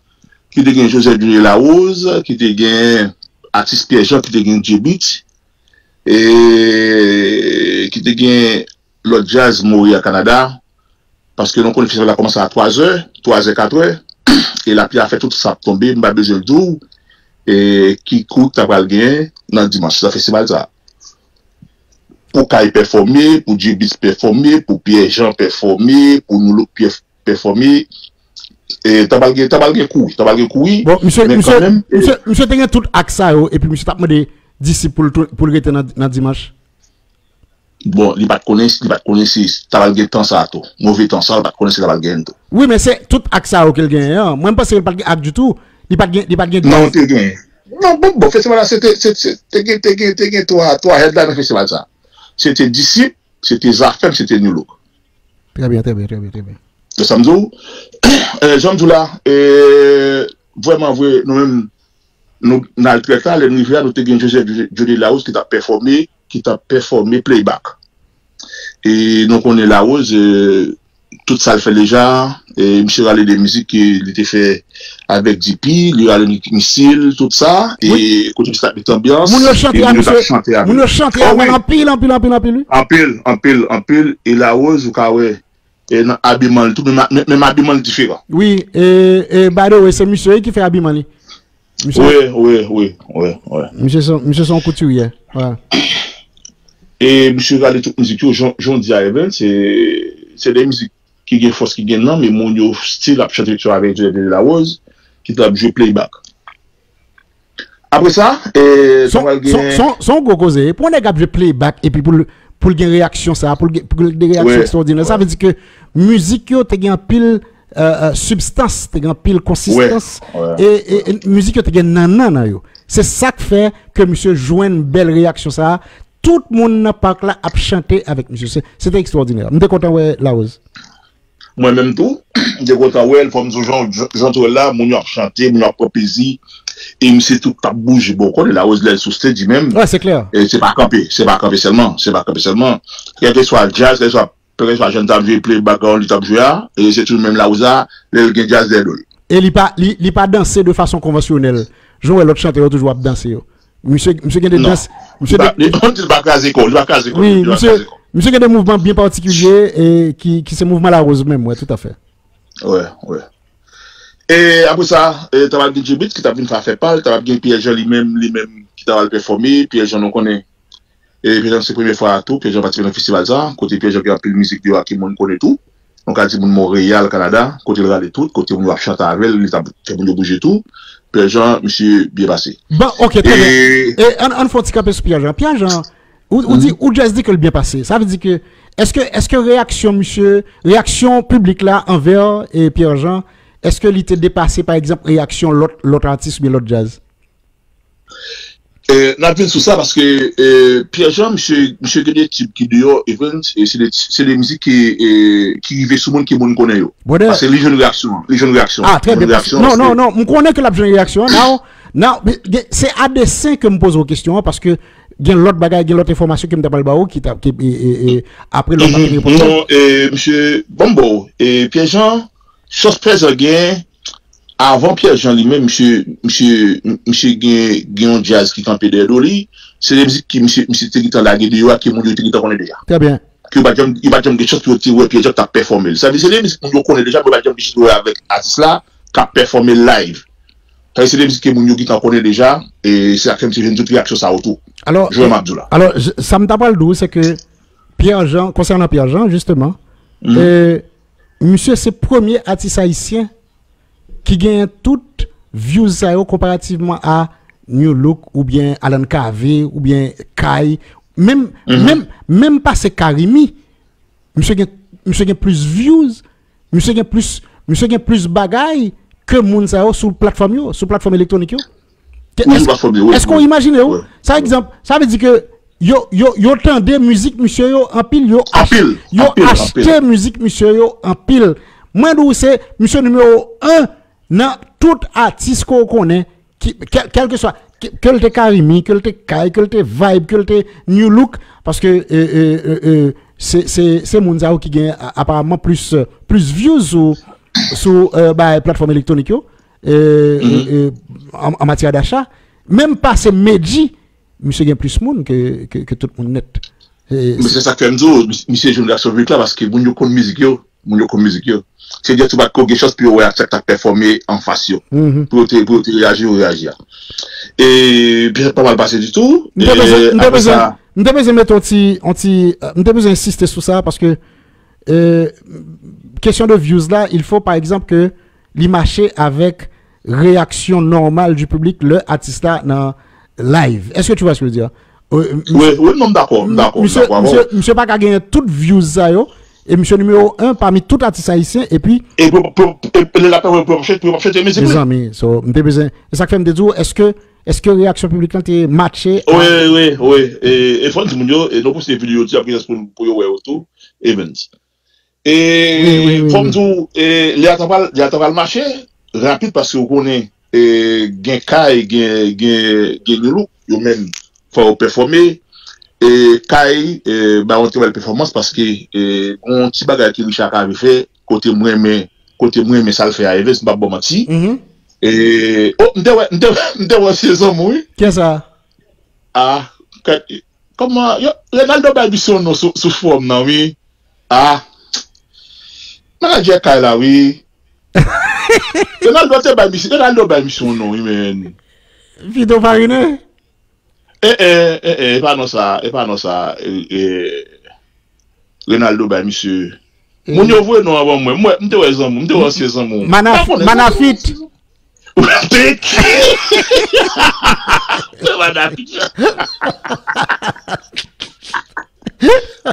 ki te gen Joseph Junior Larose, ki te gen atis Pierre Jean, ki te gen J-Beat, e ki te gen lòt djaz Montréal, Kanada, paske nou konnen festival la kòmanse a twa zè, twa zè, kat è, e lapli a fè tout sa ap tonbe, m pa bezwen di w, e ki kou ta pral genyen nan dimanch nan festival sa. Pou Kay pèfòme, pou J-Beat pèfòme, pou Pierre Jean pèfòme, pou New Look pèf-, pèfòme, e ta pral gen, ta pral gen kouri, ta pral gen kouri. Bon, misye, men misye, kanmenm, e misye, misye te gen tout ak sa yo, epi misye t ap mande disip pou l tou, pou l rete nan, nan dimanch. Bon, li pa t konnen, li pa t konnen si ta pral gen tan sa a tou. Move tan sa a, li pa t konnen si ta pral gen tou. Wi, men se tout ak sa yo ke l genyen an. Mwen, m panse ke l pa t gen ak ditou. Li pa t gen, li pa t gen... Non, te gen. Non, bon, bon, festival la, se te, se, se, te gen, te gen, te gen twa, twa head la nan festival sa. Se te Disip, se te Zafèm, se te New Look. Trè byen, trè byen, trè byen, trè byen. Se sa m di w. Eh, jan m di w la, eh, vrèman vre, nou menm, nou, n al trè ta, lè n rive a, nou te gen Joseph Jody Larose ki t ap pèfòme, ki t ap pèfòme playback. E nou konnen Larose, eh, tout sa l fè deja, e misye rale de mizik ke li te fè avèk D P, li rale Misil, tout sa, e kote misye t ap met anbyans, moun yo chante a, moun yo t ap chante a. Moun yo chante a, wi, anpil, anpil, anpil, anpil, wi. Anpil, anpil, anpil, e Larose, ou ka wè, e nan abiman l tou, menm, menm, menm abiman l diferan. Wi, e, e by the way, se misye ki fè abiman li. Misye, wi, wi, wi, wi, wi. Misye se, misye se yon koutirye. Wi. E misye rale tout mizik yo, jan, jan w di a, Evans, se, se de mizik ki gen fòs, ki gen nanm, e moun yo still ap chante sou avèk Jody Larose, ki t ap jwe playback. Apre sa, e, son, sa pral gen son, son, son gwo koze. Pou yon nèg ap jwe playback, epi pou l, pou l gen reyaksyon sa, pou l gen, pou l gen reyaksyon ekstraòdinè, sa vle di ke mizik yo te gen anpil, euh, euh, sibstans, te gen anpil konsistans. E, e, e mizik yo te gen nannan nan yo. Se sa k fè ke misye jwenn bèl reyaksyon sa. Tout moun nan pak la ap chante avèk misye. Se, se te ekstraòdinè. M te kontan wè Larose. Mwen menm tou, m te kontan wè l, fò m di w jan, jan, jan tou wè l la, moun yo ap chante, moun yo ap pran plezi, e misye tout t ap bouje. Bon, w konnen Larose lè l sou stage li menm, Ouais, c'est clair. e se pa kanpe, se pa kanpe sèlman, se pa kanpe sèlman. Kèlkeswa djaz, kèlkeswa, kèlkeswa jan l t ap jwe, play background li t ap jwe a, e se toujou menm Larose la, lè l gen djaz dèyè do l. E li pa li, li pa danse de fason konvansyonèl. Jan w wè lòt chantè yo toujou ap danse yo. Misye misye gen de Non. dans, Li misye pa, de, li, li pa kraze kò, li pa kraze kò. wi, Li pa misye kraze kò. Misye gen de mouvman byen patikilye e ki ki se mouvman Larose menm, wi, toutafè. Wè, wè. E apre sa, e, t ap gen J-Beatz ki t ap vin fè afè pa l, t ap gen Pierre Jean li menm, li menm ki t ap al pèfòme. Pierre Jean nou konnen. E Pierre Jean se premye fwa a tou, Pierre Jean patisipe nan festival sa, kote Pierre Jean gen anpil mizik deyò a ke moun konnen tou. Nou ka di moun Monreyal, Kanada, kote l rale tout, kote moun yo ap chante avè l, li t ap fè moun yo bouje tou. Pierre Jean, misye byen pase. Bon, ok, trè byen. E E ann ann fè yon ti kanpe sou Pierre Jean. Pierre Jean, ou ou di ou just di ke l byen pase. Sa vle di ke èske èske reyaksyon misye, reyaksyon piblik la anvè e Pierre Jean, èske li te depase pa egzanp reyaksyon lòt lòt atis oubyen lòt djaz? E, n ap vin sou sa paske e, Pierre Jean, misye, misye gen de tib ki deyò, Evans, e se de, se de mizik ki, e, ki rive sou moun, ki moun konnen yo. Brother. Paske li jwenn reyaksyon an. Li jwenn reyaksyon an. Ah, trè Li jwenn byen. reyaksyon an, Non, non, paske non. M konnen ke l ap jwenn reyaksyon an. Now, now, men, gen- se a desen ke m poze w kesyon an, paske gen lòt bagay, gen lòt enfòmasyon ke m ta pral ba ou ki ta, ki, e, e, e, apre lè w pa te reponn mwen. Non, e, misye, bon, bon, e, Pierre Jean, chans Pierre Jean gen, avan Pierre Jean li menm, misye, misye, misye gen, gen yon djaz ki kanpe dèyè do li. Se de mizik ki misye, misye te gentan lage deyò a, ke moun yo te gentan konnen deja. Trè byen. Ke yo pa t janm, yo pa t janm gen chans pou yo te wè Pierre Jean t ap pèfòme l. Sa vle di, se de mizik moun yo konnen deja, men yo pa t janm gen chans pou yo wè avèk atis la k ap pèfòme l live. Sa vle di, se de mizik ke moun yo gentan konnen deja, e se sa k fè misye jwenn tout reyaksyon sa yo tou. Alò, Jwe m ap di w la. Alò, j- sa m ta pral di w, se ke Pierre Jean, konsènan Pierre Jean, jisteman, e, misye se premye atis ayisyen ki genyen tout views sa yo konparativman a Nu Look oubyen Alan Cavé oubyen Kay, menm, menm, menm pase Carimi, misye gen, misye gen plis views, misye gen plis, misye gen plis bagay ke moun sa yo sou platfòm yo, sou platfòm elektwonik yo. Ke- Wi, sou èske- platfòm yo, wi, Èske w wi. Imajine w? Wi. Sa egzanp, sa vle di ke yo, yo, yo tande mizik misye yo anpil, yo ach- Anpil, yo anpil, achte anpil. Mizik misye yo anpil. Mwen di w se misye nimewo en nan tout atis ke w konnen, ki, kèl, kèlkeswa, ke, ke l te Carimi, ke l te Kay, ke l te Vibe, ke l te Nu Look, paske e, e, e, e, se, se, se moun sa yo ki gen a- aparamman plis, plis views sou, sou e, bay platfòm elektwonik yo, e, e, e, an, an matyè dacha. Menm pase Medjy, misye gen plis moun ke, ke, ke tout moun nèt. E, Men se sa k fè m di w, mis- misye jwenn reyaksyon piblik la, paske moun yo konn mizik yo, moun yo konn mizik yo. Se di tou bat ko gen chans pou yo wè ak sa k t ap pèfòme anfas yo. Mhm. Pou yo te, pou yo te reyaji, yo reyaji a. E byen pa mal pase ditou. M te bezwen, m te bezwen, m te bezwen mete yon ti, yon ti, euh, m te bezwen ensiste sou sa paske euh, kesyon de views la, il faut par exemple que li mache avèk reyaksyon nòmal du piblik lè atis la nan live. Est-ce que tu vois ce que je veux dire? Euh, Wi, wi, non, m dakò, m dakò, m misye, dakò avè misye, w. Misye pa ka genyen tout views sa yo, e misye nimewo en pami tout atis ayisyen, epi E pou, pou, e, e lè l ap pèfòme pou yo ap chante, pou yo ap chante mizik li. Mezanmi, so, m te bezwen, e sa k fè m te di w, èske, èske reyaksyon piblik lan te matche a Wi, wi, wi. E, e fò n di moun yo, e nou poste videyo ti ap gen chans pou, pou yo wè yo tou, Evans. E Wi, wi, wi, fò m wi. di w, e, lè a ta pral, lè a ta pral mache rapid paske w konnen, e, gen Kay, gen, gen, gen Nu Look, yo menm fò yo pèfòme. E Kay, e, ba yon trè bèl pèfòmans paske, e, gon ti bagay ke Richard Cavé fè, kote m renmen, kote m renmen sa l fè a Evans, m p ap ba w manti. Mhm. E, oh, m te wè, m te, m te wè se zanmi w, wi. Kiyès sa? Ah, kè- kòman, yo, Renaldo bay misye yon non sou, sou fòm nan, wi. Ah, manadjè Kay la, wi. Renaldo te bay misye, Renaldo bay misye yon non, wi, men. Vito Farine? E, e, e, e, e pa non sa, e pa non sa, e, e, Renaldo bay misye. Moun yo voye non avan mwen. Mwen, m te wè zanmi, m te wè ansyen zanmi. Manaf- Pa konnen Manafit. Pik. Se Manafit.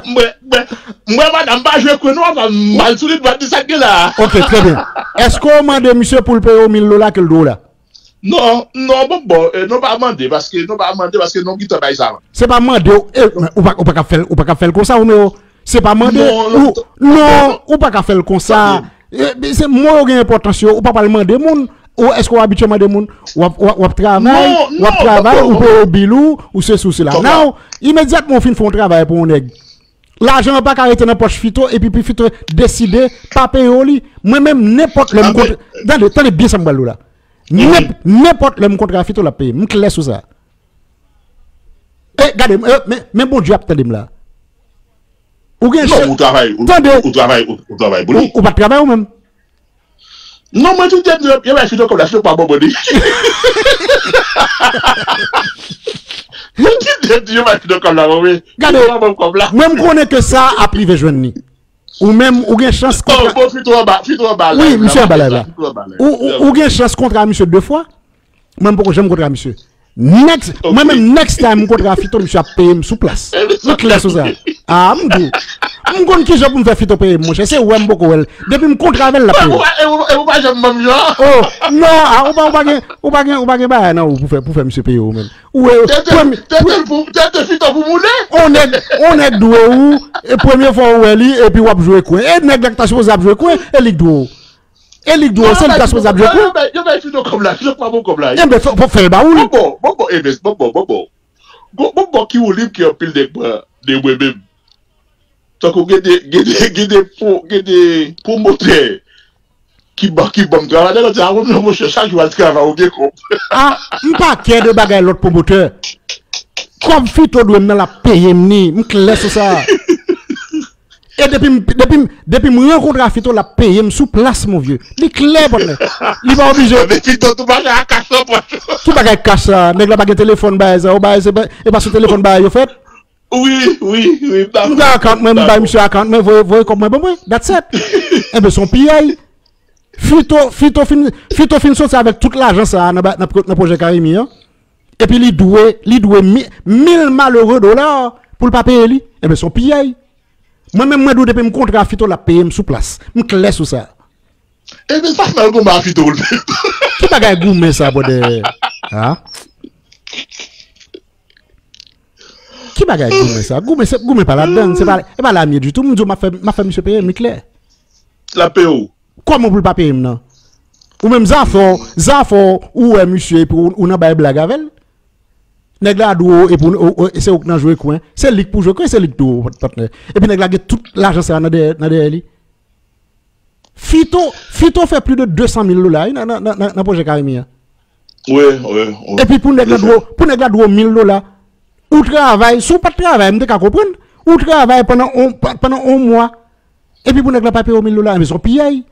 Mwen, mwen, mwen, madanm, pa jwe kwe non, pa mal sou li, pa di sa k gen la. Ok, trè byen. Èske w mande misye pou l peye w mil dola ke l dwe w la? Non, non, bon, bon, e, nou pa mande, paske, nou pa mande, paske nou gentan bay sa. Se pa mande w, e, men ou pa, ou pa ka fè l, ou pa ka fè l konsa, ou men w, Se pa mande ou, non, ou pa ka fè l konsa. Se mo yo gen enpòtans yo, ou pa pral mande moun. Ou èske w abitye mande moun? W ap w ap travay, w ap travay, ou peye bil ou, ou sesi ou sela. Now, imedyatman w fin fè yon travay pou yon nèg, lajan an pa ka rete nan pòch Fito epi pou Fito deside pa peye w li. Mwen menm, nenpòt lè m kontre, tande, tande byen sa m pral di w la. Nenpòt lè m kontre a Fito, l ap peye m. M klè sou sa. E gade, men Bondye ap tande m la. Ou gen chans. Ou travay, ou travay, ou travay pou li. Ou pa t travay ou menm. Non, mwen tout tèt yo bay Fito kòb la, Fito pa bon bandi. Mwen tout tèt yo bay Fito kòb la, mwen. Gade, mwen m konnen ke sa ap rive jwenn li. Ou menm, ou gen chans kontra. Bon, Fito anba, Fito anba live la. Wi, misye anba live la. Ou gen chans kontra misye de fwa. Mwen m poko janm kontra misye. Next, mwen menm next time m kontra Fito, misye ap peye m sou plas. M klè sou sa. Ah, m di w. M konn kijan pou m fè Fito peye m, monchè. Se wè m poko wè l. Depi m kontra avè l, l ap peye m. E ou pa janm ban m jan. Oh, non, ah, ou pa, ou pa gen, ou pa gen, ou pa gen bagay nan ou pou fè, pou fè misye peye ou menm. Ou wè, tete, tete pou, tete Fito pou moulen. On nèg, on nèg dwe ou, e premye fwa ou wè li, epi w ap jwe kwen. E nèg la ki ta sipoze ap jwe kwen, e li k dwe ou. E li k dwe ou, se li k ta sipoze ap jwe kwen. Yo bay Fito kòb la, Fito pa bon kòb la. Enben, fò, fò fè l ba ou li. Bon, bon, bon, bon, Evens, bon, bon, bon, bon. Bon, bon, bon, ki ou li ki anpil nèg pran de mwen menm. Tankou gen de, gen de, gen de, gen de pwomotè ki ban, ki ban m travay. Nèg la di, a, non, monchè, chak jou al travay, ou gen kòb. Ah, m pa kè de bagay lòt pwomotè. Kòb Fito dwe m nan, l ap peye m ni. M klè sou sa. E depi m, depi m, depi m rankontre a Fito, l ap peye m sou plas, mon vieux. Li klè, patnè. Li pa oblije. Men Fito, tout bagay a kach nan pòch. Tout bagay kach sa. Nèg la pa gen telefòn bagay sa. Ou bagay, se pa, e pa sou telefòn bagay yo fèt. Wi, wi, wi, m dakò. M gen akant mwen, m bay misye akant mwen, voye, voye kòb mwen ban mwen. That's it. Enben, se yon piyay. Fito, Fito fin, Fito fin soti avèk tout lajan sa a nan, nan, nan pwojè Karimi an. Epi li dwe, li dwe mi, mil malere dola pou l pa peye li. Enben, se yon piyay. Mwen menm, mwen di w, depi m kontre a Fito, l ap peye m sou plas. M klè sou sa. Ebyen, pa fè l goumen a Fito pou l peye. Ki bagay goumen sa, brother? Ha? Ki bagay goumen sa? Goumen, se, goumen pa ladann. Se pa, e pa lamye ditou. M di w, m ap fè, m ap fè misye peye m, li klè. L ap peye w. Kòman pou l pa peye m nan? Ou menm zafè w, zafè w, ou wè misye epi ou, ou nan bay blag avè l. Nèg la dwe w epi ou, ou, ou, se ou k nan jwe kwen. Se li k pou jwe kwen, se li k dwe w, patnè. Epi nèg la gen tout lajan sa a nan dèyè, nan dèyè li. Fito, Fito fè plis de de san mil dola, wi, nan, nan, nan, nan, nan pwojè Karimi an. Wi, wi, wi. Epi pou nèg la dwe w, pou nèg la dwe w mil dola, ou travay, si w pa t travay, m te ka konprann. Ou travay pandan on, pa, pandan on mwa, epi pou nèg la pa peye w mil dola, enben se yon piyay.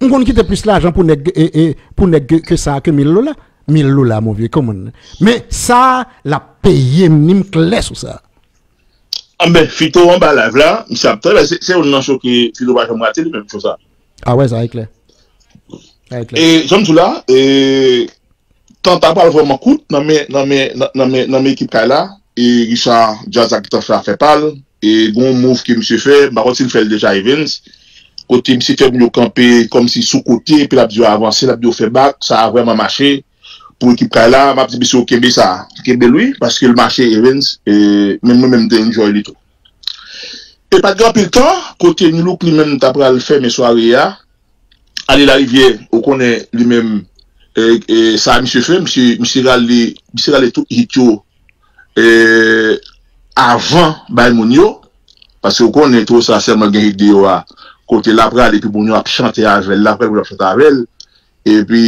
M konn kite plis lajan pou nèg, e, e, pou nèg ke, ke sa, ke mil dola. Mil dola, mon vieux, come on. Men sa, l ap peye m, ni m klè sou sa. Anben, Fito anba live la, misye ap travay, se, se youn nan show ke Fito pa janm rate li menm, show sa. A wè, sa e klè. Sa e klè. E, jan m di w la, e, tan ta pral vrèman kout nan men, nan men, nan, nan men, nan men ekip kay la, e Richard Jazz la gentan fè afè pa l, e gen yon move ke misye fè, m pa konn si l fè l deja, Evens, kote misye fè moun yo kanpe kòmsi sou kote, epi l ap di yo avanse, l ap di yo fè bak, sa a vrèman mache, pou ekip kay la, m ap di mesye yo kenbe sa, kenbe l wi, paske l mache, Evens, e menm mwen menm m te enjoy li tou. E pa t gen anpil tan, kote Nulook li menm ta pral fèmen sware a, ale Larivyè, ou konnen li menm, e, e, sa misye fè, misye, misye rale, misye rale tout hit yo, e, avan bay moun yo, paske ou konnen tou sa sèlman gen hit de yo a, kote l ap rale epi moun yo ap chante avè l, l ap rale moun yo ap chante avè l, epi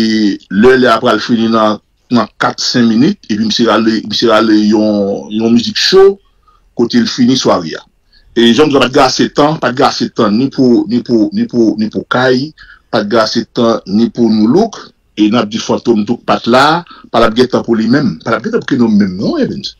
lè, lè a pral fini nan, nan kat, senk minit, epi misye rale, misye rale yon, yon mizik cho, kote l fini sware a. E jan m di w, pa t gen ase tan, pa t gen ase tan ni pou, ni pou, ni pou, ni pou kay, pa t gen ase tan ni pou Nulook, e n ap di Fantom tou k pa t la, pa t ap gen tan pou li menm, pa t ap gen tan pou Keno menm non, Evens.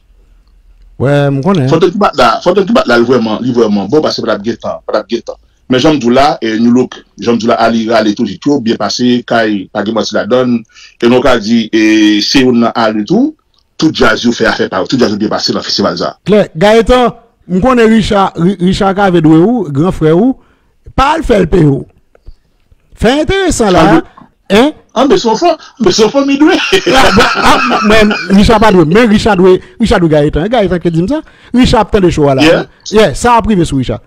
Wè, m konnen. Fantom ki pa t la, Fantom ki pa t la, li vrèman, li vrèman bon, paske pa t ap gen tan, pa t ap gen tan. Men jan m di w la, e, Nulook, jan m di w la, ali rale tou hit yo, byen pase, kay, pa gen manti ladann, e nou ka di, e, se youn nan ali tou, tout djaz yo fè afè pa yo, tout djaz yo byen pase nan festival sa. Klè, Gaëtan, m konnen Richard, Ri-, Richard Cavé dwe ou, gran frè ou, pa al fè l peye w. Fè enteresan la, hein? An, men se yon fanm, men se yon fanm li dwe. Ah, bon, ah, mwen, Richard pa dwe, men Richard dwe, Richard dwe Gaëtan, hein? Gaëtan ki di m sa, Richard ap tande show a la, hein? Yeah, sa ap rive sou Richard.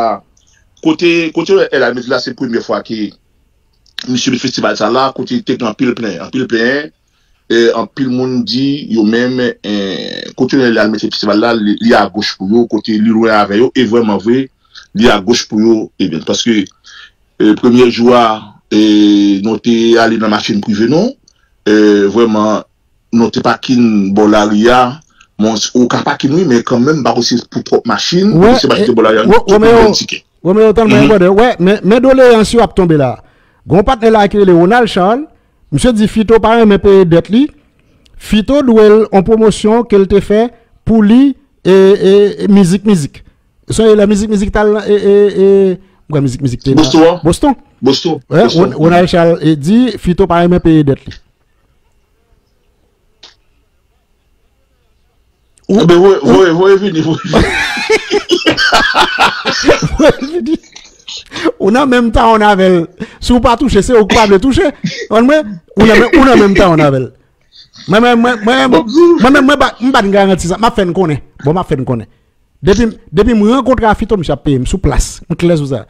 sa, kote, kote L al mete la, se premye fwa ke misye met festival sa la, kote te gen anpil plenyen, anpil plenyen, e anpil moun di yo menm, e, kote L al mete festival la, li, li agoch pou yo, kote li lwen avè yo, e vrèman vre, li agoch pou yo, e byen, paske, e, premye jou a, e, nou te ale nan machin prive nou, e, vrèman, nou te pakin bò lari a. Bon, ou ka pakin wi, men kanmenm, m pa kwè se pou twòp machin, ou se pa kite bò lari a, tout moun jwenn tikè. Romeo, tann mwen, brother. Wè, men, men doleyans yo ap tonbe la. Gon patnè la ki rele Ronald Charles, misye di Fito pa renmen peye dèt li. Fito dwe l on pwomosyon ke l te fè pou li, e, e, e mizik, mizik. Sonje lè mizik, mizik t al, e, e, e, m kwè mizik, mizik te nan Boston an? Boston. Boston. Wè, Boston. Ron-, Ronald Charles, e, di Fito pa renmen peye dèt li. Ou, enben, voye, voye, voye vini, voye vini. Voye vini. Ou nan menm tawon avè l. Si w pa touche, se ou k pa vle touche. Konprann mwen? Ou nan menm, ou nan menm tawon avè l. Mwen, mwen, mwen, mwen, mwen, mwen, mwen, pa, m pa t garanti sa. M ap fè n konnen. Bon, m ap fè n konnen. Depi, depi m rankontre a Fito, misye ap peye m sou plas. M klè sou sa.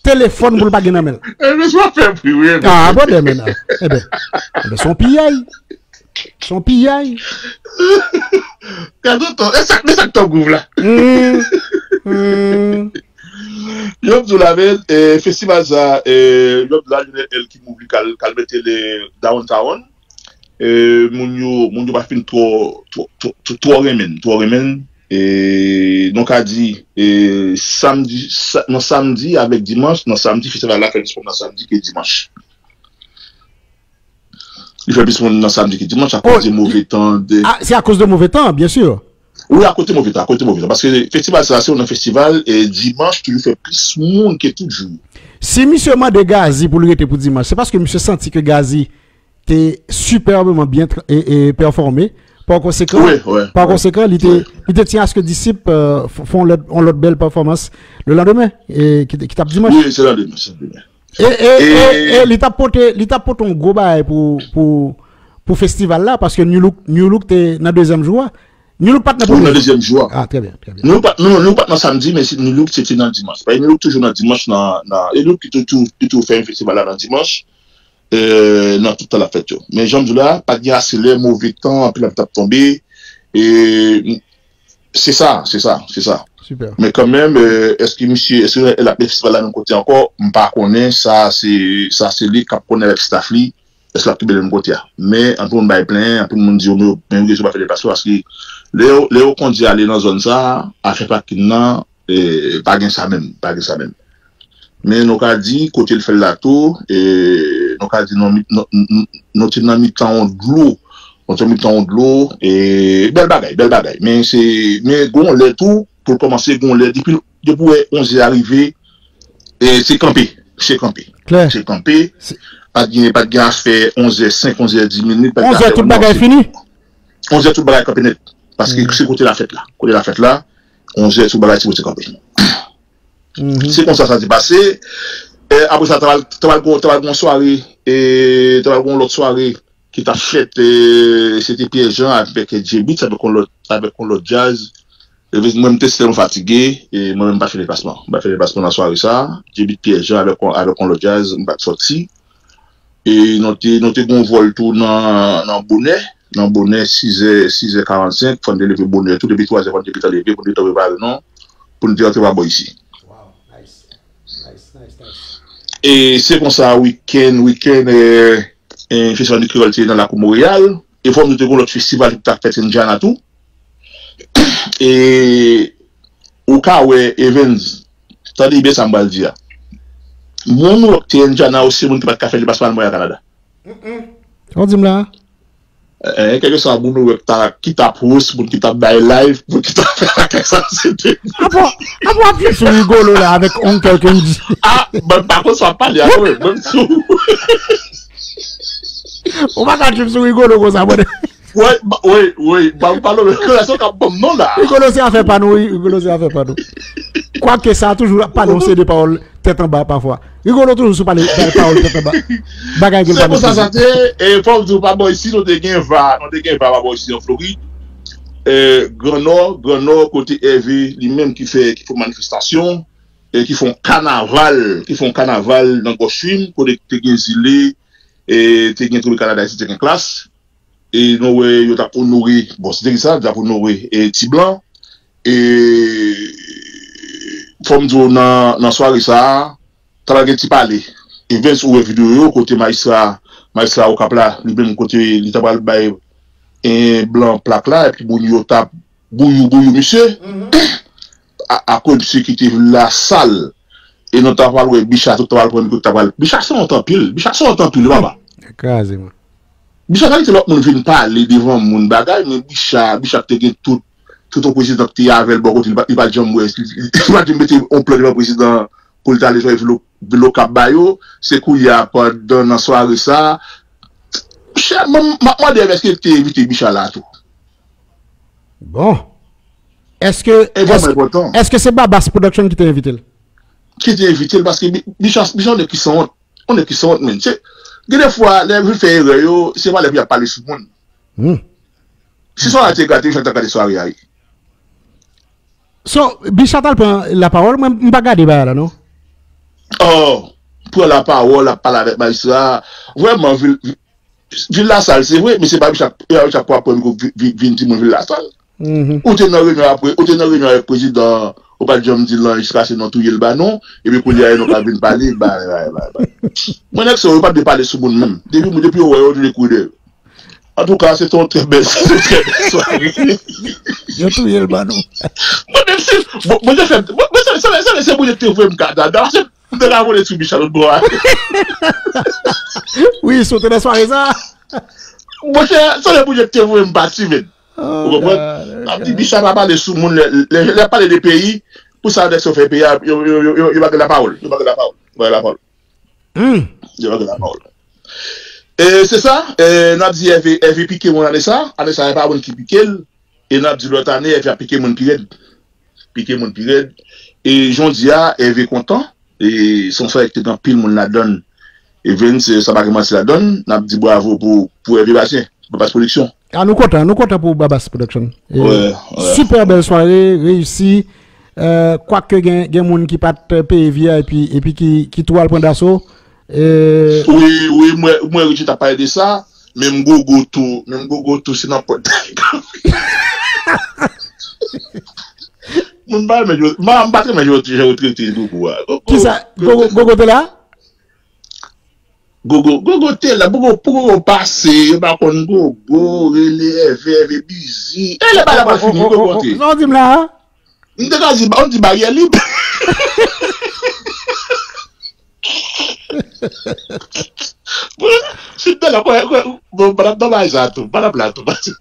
Telefòn pou l pa gen nan men l. E, misye ap fè pri, wi, wi. Ah, brother, men, ah. Enben, enben, se yon piyay. Se yon piyay. Gade ton, e sa, men sa k ton gouv la. Hmm, hmm. Yo di w la, men, e, festival sa, e, yo di w la, Lionel L ki move li k al, k al mete l downtown. E, moun yo, moun yo pa fin twò, twò, twò, twò, twò renmen, twò renmen. E, nou ka di, e, samdi, sa, nan samdi avèk dimanch, nan samdi, festival la fè plis moun nan samdi ke dimanch. Li fè plis moun nan samdi ke dimanch akoz de move tan, de... Ah, se akoz de move tan, byen si. Wi, akoz de move tan, akoz de move tan. Paske festival sa, se yon festival, e dimanch toujou fè plis moun ke tout jou. Si misye mande Gazi pou l rete pou dimanch, se paske misye santi ke Gazi te sipèbman byen tra-, e, e pèfòme. Pa konsekan, wi, wi, pa konsekan, li te, wi, li te tyen aske Disip, e, f-, fè yon lòt, yon lòt bèl pèfòmans le landemen, e, ki, ki t ap dimanch. Wi, se landemen, se landemen. E, e, e, e li t ap pote, li t ap pote yon gwo bagay pou, pou, pou festival la, paske Nu Look, Nu Look te nan dezyèm jou a. Nu Look pa t nan premye jou. Nan dezyèm jou a. Ah, trè byen, trè byen. Nu Look pa, non, Nu Look pa t nan samdi, men se Nu Look se te nan dimanch. Paske Nu Look toujou nan dimanch, nan, nan, e Nu Look ki tou, tou, ki tou fè festival la nan dimanch, e, nan tout tan l ap fèt yo. Men jan m di w la, pa t gen ase lè, move tan, anpil lapli t ap tonbe, e, Se sa, se sa, se sa. Sipè. Men kanmenm, e, èske misye, èske l ap fè festival la menm kote ankò? M pa konnen, sa se, sa se li k ap konnen avèk staff li, èske l ap kenbe l menm kote a. Men, anpil moun bay plenyen, anpil moun di yo, men, men yo pa fè deplasman, paske lè yo, lè yo kondi ale nan zòn sa, afè pakin nan, e, pa gen sa menm, pa gen sa menm. Men nou ka di, kote l fè l la tou, e, nou ka di, nou, nou, nou, nou te nan mitan yon dlo. Nou te nan mitan yon dlo, e, bèl bagay, bèl bagay. Men se, men gon lè tou, pou l kòmanse, gon lè, depi, depi w wè onzè a rive, e, se kanpe, se kanpe. Klè. Se kanpe. Se pa t gen, pa t gen afè onzè senk, onzè dis minit, pa t gen afè onzè tout bagay fini. Onzè tout bagay kanpe nèt. Paske se kote lafèt la. Kote lafèt la, onzè tout bagay se pou se kanpe. Se konsa sa te pase. E, apre sa, ta pral, ta pral gon, ta pral gon sware, e, ta pral gon lòt sware ki t ap fèt, e, se te Pierre Jean avèk J-Beatz, avèk yon lòt, avèk yon lòt djaz. E, mwen, m te tèlman fatige, e, mwen menm, m pa fè deplasman. M pa fè deplasman nan sware sa. J-Beatz, Pierre Jean avèk, avèk yon lòt djaz, m pa t sòti. E nou te, nou te gen yon vòl tou nan, nan bonè, nan bonè, sizè, sizè karannsenk, fò n te leve bonè tou, depi twazè fò n te gentan leve, pou n te gentan prepare nou, pou n te rantre pa bò isi. Wow, nice. Nice, nice, nice. E se konsa, wikenn, wikenn, e, e, Festival de Kreyòl te nan lakou Monreyal, e fò m di w te gen yon lòt festival ki t ap fèt Indiana tou. E ou ka wè, Evens, tande byen sa m pral di a. Moun w ap te Indiana yo, se moun ki pa t ka fè deplasman al Montréal, Kanada. Ou di m la? Kèlkeswa moun ou wè ki ta ki ta post, moun ki ta bay live, moun ki ta fè lakay sa se de. Apa apa w ap viv sou Rigolo la avèk Uncle Kendy? Ah, mwen pa konn sa w ap pale a mwen, menm si w. Ou pa ka viv sou Rigolo konsa mwen. Woy, woy, woy, ba ou pale mwen, relasyon k ap ban m non la. Rigolo se afè pa nou, wi, Rigolo se afè pa nou. Kwake sa toujou ap pale yon seri de pawòl tèt anba pafwa. Rigolo toujou sou pale pawòl tèt anba. Bagay ke l pa metrize. Se konsa sa te, e fò m di w pa bò isi, nou te gen va, nou te gen va pa bò isi an Florid. E, Gran Nò, Gran Nò, kote Ève li menm ki fè, ki fè manifestasyon, e ki fè yon kanaval, ki fè yon kanaval nan Gulf Stream, kote te gen zile, e te gen Tropicana Dice, te gen Klass. E nou wè yo t ap onore, bon, se te ki sa, yo t ap onore e ti blan. E fò m di w nan, nan sware sa a, ta pral gen ti pale. Evens ou wè videyo yo kote majistra, majistra Okap la, li menm kote li ta pral bay en blan plak la, epi moun yo t ap bouyou bouyou misye. Akoz misye kite vil la sal. E nou ta pral wè Bicha tou ta pral pran mikwo ta pral. Bicha se wont anpil. Bicha se wont anpil wi papa. Kraze mwen. Bicha ta kite lòt moun vin pale devan moun bagay men Bicha, Bicha ki te gen tout, tout yon prezidan ki te avè l bò kote li pa t janm wè, li pa t janm mete yon plan devan prezidan pou l t ale jwenn vil Okap ba yo. Se kounye a pandan nan sware sa a, Bicha, m ap mande w èske li te envite Bicha la tou? Bon. Èske, èske, èske se Babas Production ki te envite l? Ki te envite l, paske Bicha, Bicha yon nèg ki sanwont. Yon nèg ki sanwont, menn. Se, gen de fwa, lè yo vin fè erè yo, se pa lè pou y ap pale sou moun. Hmm. Si sa te gate, Bicha t ap gate sware a, wi. So, Bicha t al pran lapawòl, mwen, m pa gade bagay la, non. Oh, pran lapawòl, ap pale avèk majistra. Vrèman, vil, Vil Lasal, se vre, men se pa Bicha, e pa Bicha k ap pran mikwo vin, vin, vin di moun Vil Lasal. Ou te nan reyinyon apre, ou te nan reyinyon avèk prezidan, ou pa t janm di l nan jiskaske nou touye l ba nou, epi kounye a nou ka vin pale, bay, bay, bay, bay. Mwen nèg sa yo, yo pa t dwe pale sou moun menm. Depi, depi yo wè yo, yo vle kouri dèyè yo. Antouka, se te yon trè bèl, se te yon trè bèl sware. Yo touye l ba nou. Mwen menm si, bon, Bondye fè, mwen, mwen, se, se, se, se Bondye ki te voye m Kanada, se M te ka vole sou Bicha lòt bò a. Wi, si w te nan sware sa. Monchè, se lè Bondye te voye m pati, menn. Ou konprann? M ap di Bicha pa pale sou moun lè, lè, lè y ap pale de peyi, pou sa nèg sa yo fè peyi a, yo, yo, yo, yo, yo pa gen lapawòl. Yo pa gen lapawòl. Yo pa gen lapawòl. Yo pa gen lapawòl. E se sa, e, n ap di Ève, Ève pike moun ane sa, ane sa, e pa moun ki pike l, e n ap di lòt ane, Ève ap pike moun pi rèd. Pike moun pi rèd. E jan w di a, Ève kontan. E se yon sware ki te gen anpil moun ladan l. Evens, sa pa gen manti ladan l. N ap di bravo pou, pou Ève Bastien, Babas Production. A nou kontan, nou kontan pou Babas Production. E, wè, wè. Sipè bèl sware, reyisi. E, kwak gen, gen moun ki pa t peye V I P epi ki, ki tou al pran daso. E... Wi, wi, mwen, mwen Richie t ap pale de sa, men m gogo tou, men m gogo tou, se nan pòt. Mwen m pa renmen jan, m pa, m pa t renmen jan yo trete gogo a. Gogo, kisa? Gogo, gogo te la? Gogo, gogo te la, pou gogo, pou gogo pase, yo pa konn gogo, rele Ève, Ève bizi. E lè bagay pral fini, gogo te. Sa w di m la a? M te ka di, m di baryè lib. Si m te la, kwè, kwè, bon, madam nan bagay sa tou, madam la tou, pase.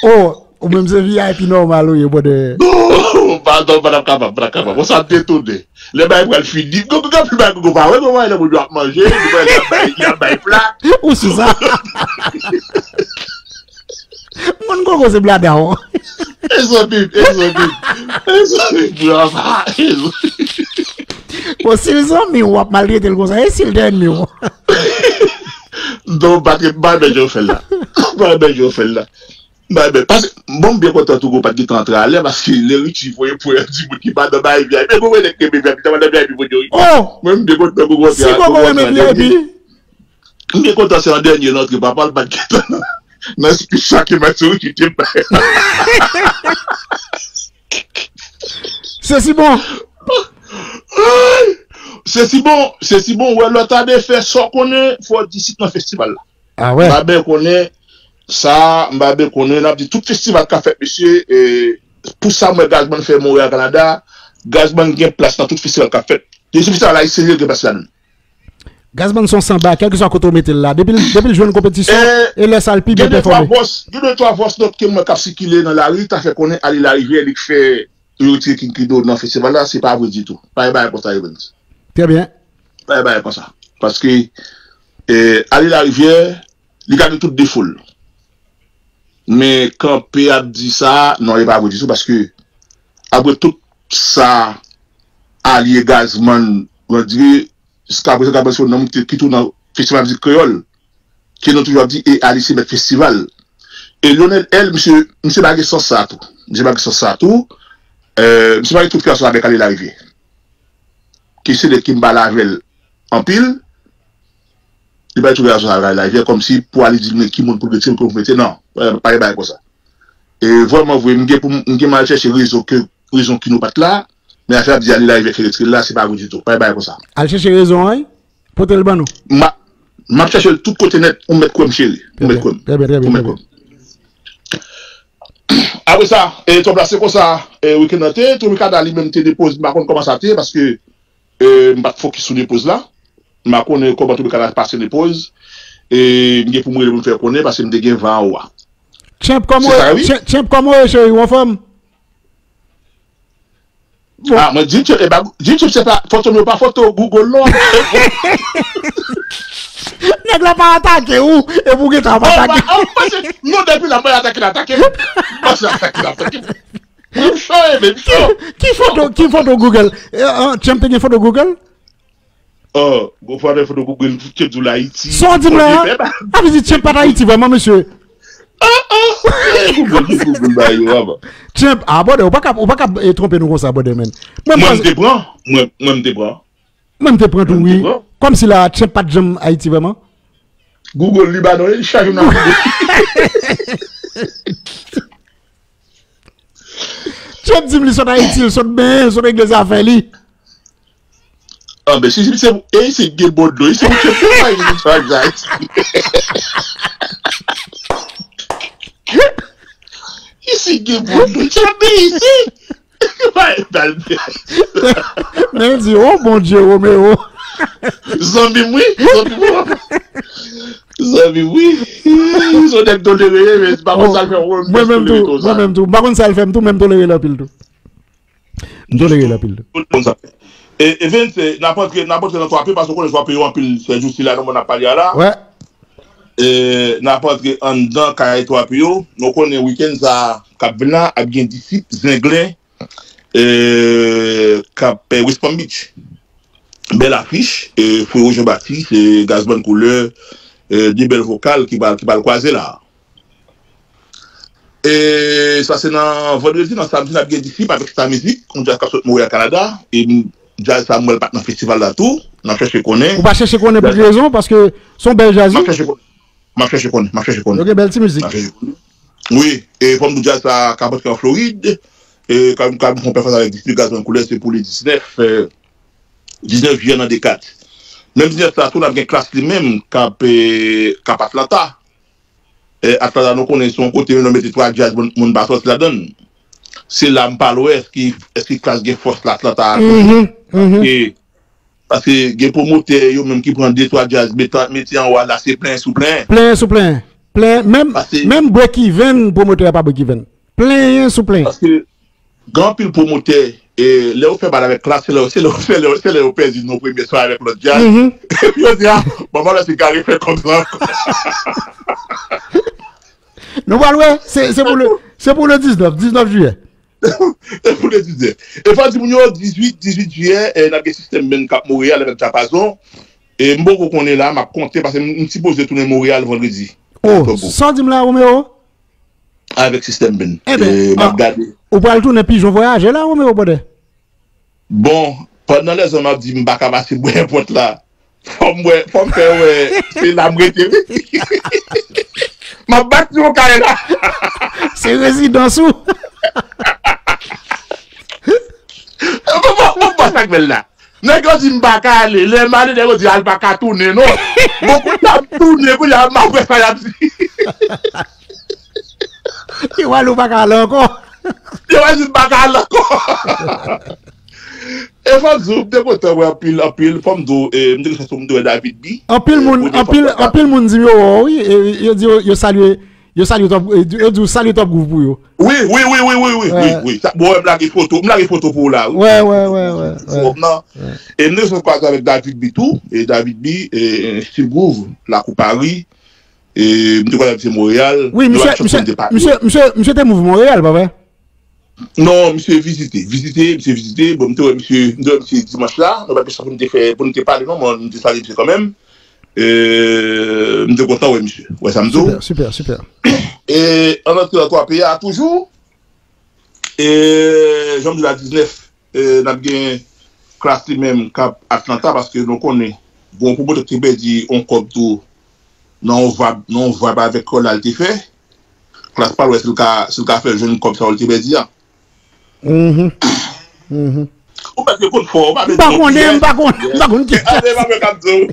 Oh, ou menm se V I P nòmal ou ye, brother. Non, pa, non, madam kapab, madam kapab. Bon, sa m te tounen. Lè bagay pral fini, gon, gon, gon, gon, pa wè, gon, wè, lè moun yo ap manje, gon, wè, lè ap bay, lè ap bay pla. Ou sou sa? Moun gogo se blada w. Mezanmi, mezanmi. Mezanmi, brava. Bon, si l zanmi w, w ap maltrete l konsa, e si l te ènmi w? Non, m pa t, m pa renmen jan w fè l la. M pa renmen jan w fè l la. M pa renmen. Paske, bon, m byen kontan tou, gogo pa t gentan antre alè, paske lè Richie voye pou di moun ki pa nan bay V I P, men gogo nèg ki renmen V I P, ta nan V I P pou di, wi. Oh! Mwen, m byen kontan gogo antre. Si gogo renmen V I P. M byen kontan se an dènye l antre, papa l pa t gentan nan, nan speech sa ke Mathurin te bay. Se si bon. Se si bon, se si bon, wè lòt ane fè sa w konnen, fò w di sit nan festival la. Ah wè. M pa byen konnen sa, m pa byen konnen, n ap di tout festival k ap fèt, mesye, e, pou sa m wè Gazman fè Montréal, Canada, Gazman gen plas nan tout festival k ap fèt. Depi se festival ayisyen yo gen plas ladan l. Gazman se yon sanba, kèlkeswa kote w mete l la. Depi l, depi l jwenn konpetisyon, e lè sa l pi byen pèfòme. Gen de twa vòs, gen de twa vòs nòt ke m wè k ap sikile nan lari, ta fè konnen Ale Larivyè li k fè yo retire King Kido nan festival la, se pa vre ditou. Pa gen bagay konsa, Evens. Trè byen. Pa gen bagay konsa. Paske, eh, Ale Larivyè, li ka gen tout defo l. Men kanpe ap di sa, non, e pa vre ditou, paske apre tout sa, Alye Gazman, on dirait, jiska prezan, Gazman se yon nonm ki, ki tou nan festival mizik kreyòl, ke nou toujou ap di, e Alye se mèt festival. E Lionel L, misye, misye pa gen sans sa tou. Misye pa gen sans sa tou. Euh, misye pa gen tout relasyon avèk Ale Larivyè. Ki se de ki m pale avè l anpil, li pa gen tout relasyon avèk Ale Larivyè, kòmsi pou Ale di l men ki moun pou l retire, ki moun pou l mete, non. Pa, pa gen bagay konsa. E vrèman vre, m gen pou m, m gen m al chèche rezon ke, rezon ki nou pa t la, men afè ap di Ale Larivyè ki retire l la, se pa vre ditou. Pa gen bagay konsa. Al chèche rezon an, wi. Pote l ban nou. M a, m ap chèche l tout kote nèt, ou mèt kwè m cheri. Ou mèt kwè m. Trè byen, trè byen, trè byen. Apre sa, e, Top la se konsa, e, wikenn nan te, Tropicana li menm te depoze, m pa konn kòman sa te ye, paske, e, m pa t fokis sou depoze la. M pa konnen kòman Tropicana pase depoze. E, m gen pou m rele pou m fè konnen, paske m te gen van anwo a. Champ, kòman ou ye, Champ, kòman ou ye, cheri? Ou anfòm? Bon. Ah, mwen, Jim Champ, e pa, Jim Champ, se pa, foto m yo pa foto Google, non. Nèg la pa atake ou, epi ou gentan ap atake. Non, depi la, mwen atake l, atake m. Mwen se atake l, atake m. Menm cho, e, menm cho. Ki, ki foto, ki foto Google? Eh, eh, Champ te gen foto Google? Oh, gwo fwa de foto Google, Champ di w l Ayiti. Sa w di m la? Sa vle di Champ pa t Ayiti vrèman, mesye. Ah, ah, Google, Google ba yo, apa. Champ, ah, brother, ou pa ka, ou pa ka, eh, twonpe nou konsa, brother, man. Mwen, mwen, m te pran, mwen, mwen, m te pran. Mwen, m te pran tou, wi. Kòmsi la, Champ pa t janm Ayiti vrèman. Google, li ba non, li chaje nan Google. Champ di m li sot Ayiti, li sot benyen, li sot regle zafè li. Ah, ben, si, si, se, e, si gen bon dlo, si ou Champ, se pa yon bagay sa. Isi gen bon dlo, Champ, isi. Men l di, oh, Bondye, Romeo. Zanmi m, wi, zanmi m, wi. Zanmi m, wi. Se yon nèg tolere, men pa konn sa l fè, mwen menm tou, mwen menm tou. M pa konn sa l fè m tou, men m tolere l anpil tou. M tolere l anpil tou. Tout moun sa. E, Evens, e, n ap antre, n ap antre nan twa P, paske w konnen twa P yo anpil, se jou sila, nan moun ap pale a la. Wè. E, n ap antre anndan kay twa P yo. Nou konnen wikenn sa k ap vin la, ap gen Disip, Zenglen, e, k ap, e, West Palm Beach. Bèl afich, e, Frero Jean Baptiste, e, Gazman Koulè, e, de bèl vokal ki pral, ki pral kwaze la. E sa se nan vandredi, nan samdi, n ap gen Disip avèk Star Music, yon djaz k ap sot Montréal, Kanada. E m, djaz sa, m wè l pa t nan festival la tou. N ap chèche konnen. Ou pa chèche konnen pou ki rezon? Paske se yon bèl djaz, wi. M ap chèche konnen. M ap chèche konnen. M ap chèche konnen. Yo gen bèl ti mizik. M ap chèche konnen. Wi, e fò m di w djaz sa k ap antre an Florid. E k ap, k ap fè yon pèfòmans avèk Disip, Gazman Koulè, se pou le diznèf, e, diznèf jiyè nan de kat. Menm diznèf sa tou, n ap gen Klass li menm k ap, e, k ap Atlanta. E, Atlanta, nou konnen se yon kote yo mete twa djaz, moun, moun pa sòti ladan l. Se la m pa wè èske, èske Klass gen fòs la Atlanta a toujou. Paske, paske gen pwomotè yo menm ki pran de twa djaz, mete, mete anwo a, la se plenyen sou plenyen. Plenyen sou plenyen. Plenyen, menm, menm break even, pwomotè a pa break even. Plenyen sou plenyen. Paske gen anpil pwomotè, e, lè yo fè bal avèk Klass, se lè, se lè, se lè, se lè yo pèdi nan premye swa avèk lòt djaz. Epi yo di, ah, bon, mwen lè se gare fè kòb sa ankò. Nou pral wè, se, se pou le, se pou le diznèf, diznèf jiyè. Se pou le diznèf. E fò di moun yo, dizuit, dizuit jiyè, e, n ap gen System Band k ap Montréal avèk Diapason. E m poko konnen la, m ap konte, paske m, m sipoze tounen Montréal vandredi. Oh, sa w di m la, Romeo? Avèk System Band. Enben, e, m ap gade. Ou pral tounen pijon vwayajè la, Romeo, brother? Bon, pandan lèzòm ap di m pa ka pase bò èpòt la, fò m wè, fò m fè wè, se la m rete, wi. M ap bat yon kay la. Se rezidans ou. Bon, bon, bon, bon, sa k bèl la. Nèg yo di m pa ka ale. Lè m ale, nèg yo di al pa ka tounen, non. Bon, kounye a m tounen, kounye a m ap wè sa y ap di. Yo al ou pa ka ale ankò. Yo al di m pa ka ale ankò. E, Fò m di w, m te kontan wè anpil, anpil. Fò m di w, eh, m te gen chans pou m te wè David B. Anpil eh, moun, premye anpil, fwa m wè anpil moun di m yo wè w, wi. E, yo di yo, yo salye, yo salye Top, eh, yo di w salye Top Groove pou yo. Wi, wi, wi, wi, wi, wi, wi, wi. Sa, bon, m lage foto, m lage foto pou w la, wi. Wè, wè, wè, wè, wè. Foto m nan. E m te sot kwaze avèk David B tou, e David B, e, e, Steve Groove, Lakou Pari, e m te kwaze avèk misye Monreyal. Wi, misye, misye, misye, misye te move Monreyal, pa vre? Non, misye vizite, vizite, misye vizite. Bon, m te wè misye, m te wè misye dimanch la, nou pa t gen chans pou nou te fè, pou nou te pale, non, men m te salye misye kanmenm. E, m te kontan wè misye. Wè sa m di w? Super, super, super. E, an antre nan twa peyi a toujou, e, jan m di la diznèf, e, n ap gen Klass li menm k ap Atlanta, paske nou konnen, gen yon pwomotè ki te pèdi yon kòb tou, nan yon vab, nan yon vab avèk kòl la l te fè. Klass pa l wè si l ka, si l ka fè jwenn kòb sa yo l te pèdi a. Mhm. Mhm. Ou mèt rekonn fò, ou pa bezwen konn kiyès. M pa konnen, m pa konnen, m pa konn kiyès. Ade, pa mwen k ap di w.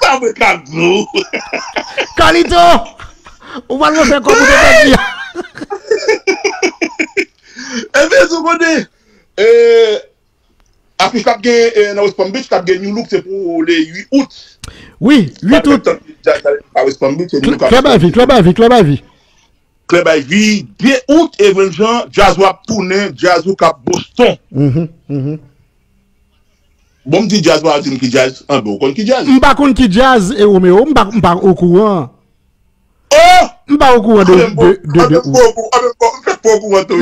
Pa mwen k ap di w. Carlito, ou pral refè kòb ou te pèdi a. Ebyen, sou kote, e, afich k ap gen, e, nan West Palm Beach, k ap gen Nu Look, se pou le uit out. Wi, uit out. Pa West Palm Beach, se Nu Look. Club Ivy, Club Ivy, Club Ivy. Club Ivy, de out, e menm jan, djaz w ap tounen, djaz ou k ap Boston. Mhm, mhm. Bon, m di djaz, pa di m ki djaz. Anben, ou konn ki djaz? M pa konn ki djaz, e Romeo, m pa, m pa okouran. Oh! M pa okouran de, de, de, de ou. Anben, m pa okouran tou.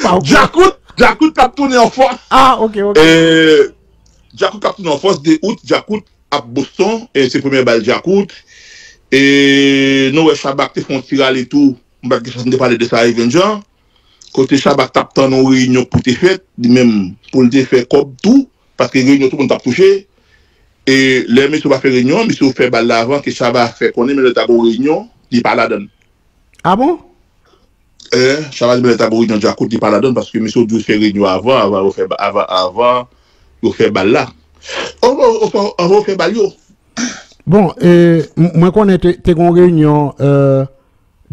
Pa okouran. Djakout, Djakout k ap tounen an fòs. Ah, ok, ok. E, Djakout k ap tounen an fòs, de out, Djakout ap Boston, e se premye bal Djakout. E nou wè Shabba te fè yon ti rale tou. M pa t gen chans m te pale de sa Even Jan. Kote Shabba t ap tann yon reyinyon pou te fèt, li menm pou l te fè kòb tou, paske reyinyon tout moun t ap touche. E lè mesye yo pa fè reyinyon an, mesye yo fè bal la avan ke Shabba fè konnen, men lè ta gen yon reyinyon, li pa ladan l. Ah bon? Eh, Shabba di men lè ta gen yon reyinyon Djakout, li pa ladan l, paske mesye yo dwe fè reyinyon avan, avan yo fè, avan, avan yo fè bal la. Avan, avan, avan yo fè bal yo. Bon, e, m- mwen konnen te, te gen yon reyinyon, e,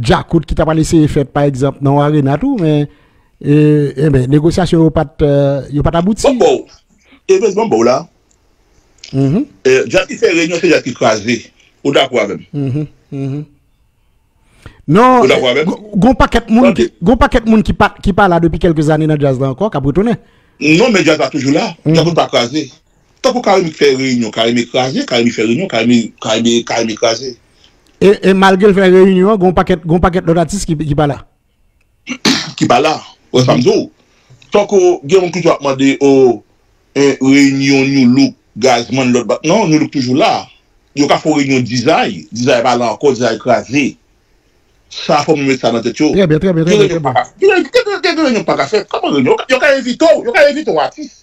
Djakout ki ta pral eseye fèt, pa egzanp, nan yon arena tou, men, e, enben, negosyasyon yo pa t, e, yo pa t abouti. Bon, bon. E, men, bon, bon, la. Mhm. E, djaz ki fè reyinyon, se djaz ki kraze. Ou dakò avè m? Mhm, mhm. Non, ou dakò avè m? Gon, gon pakèt moun ki, gon pakèt moun ki pa, ki pa la depi kèlke zane nan djaz la ankò, k ap retounen. Non, men djaz la toujou la. Mm. Djaz la pa kraze. Tankou Carimi k fè reyinyon, Carimi kraze, Carimi fè reyinyon, Carimi, Carimi, Carimi kraze. E, e malgre l fè reyinyon an, gon pakèt, gon pakèt lòt atis ki, ki pa la. Ki pa la. Wè sa m di w. Tankou gen moun ki toujou ap mande, o, e, reyinyon, Nu Look, Gazman, lòt ba-, non, Nu Look toujou la. Yo ka fè yon reyinyon Dizay, Dizay pa la ankò, Dizay kraze. Sa fò moun met sa nan tèt yo. Trè byen, trè byen, trè byen, trè byen. Gen reyinyon pa ka, gen, gen, gen, gen reyinyon pa ka fèt. Kòman reyinyon? Yo ka, yo ka envite w, yo ka envite w atis.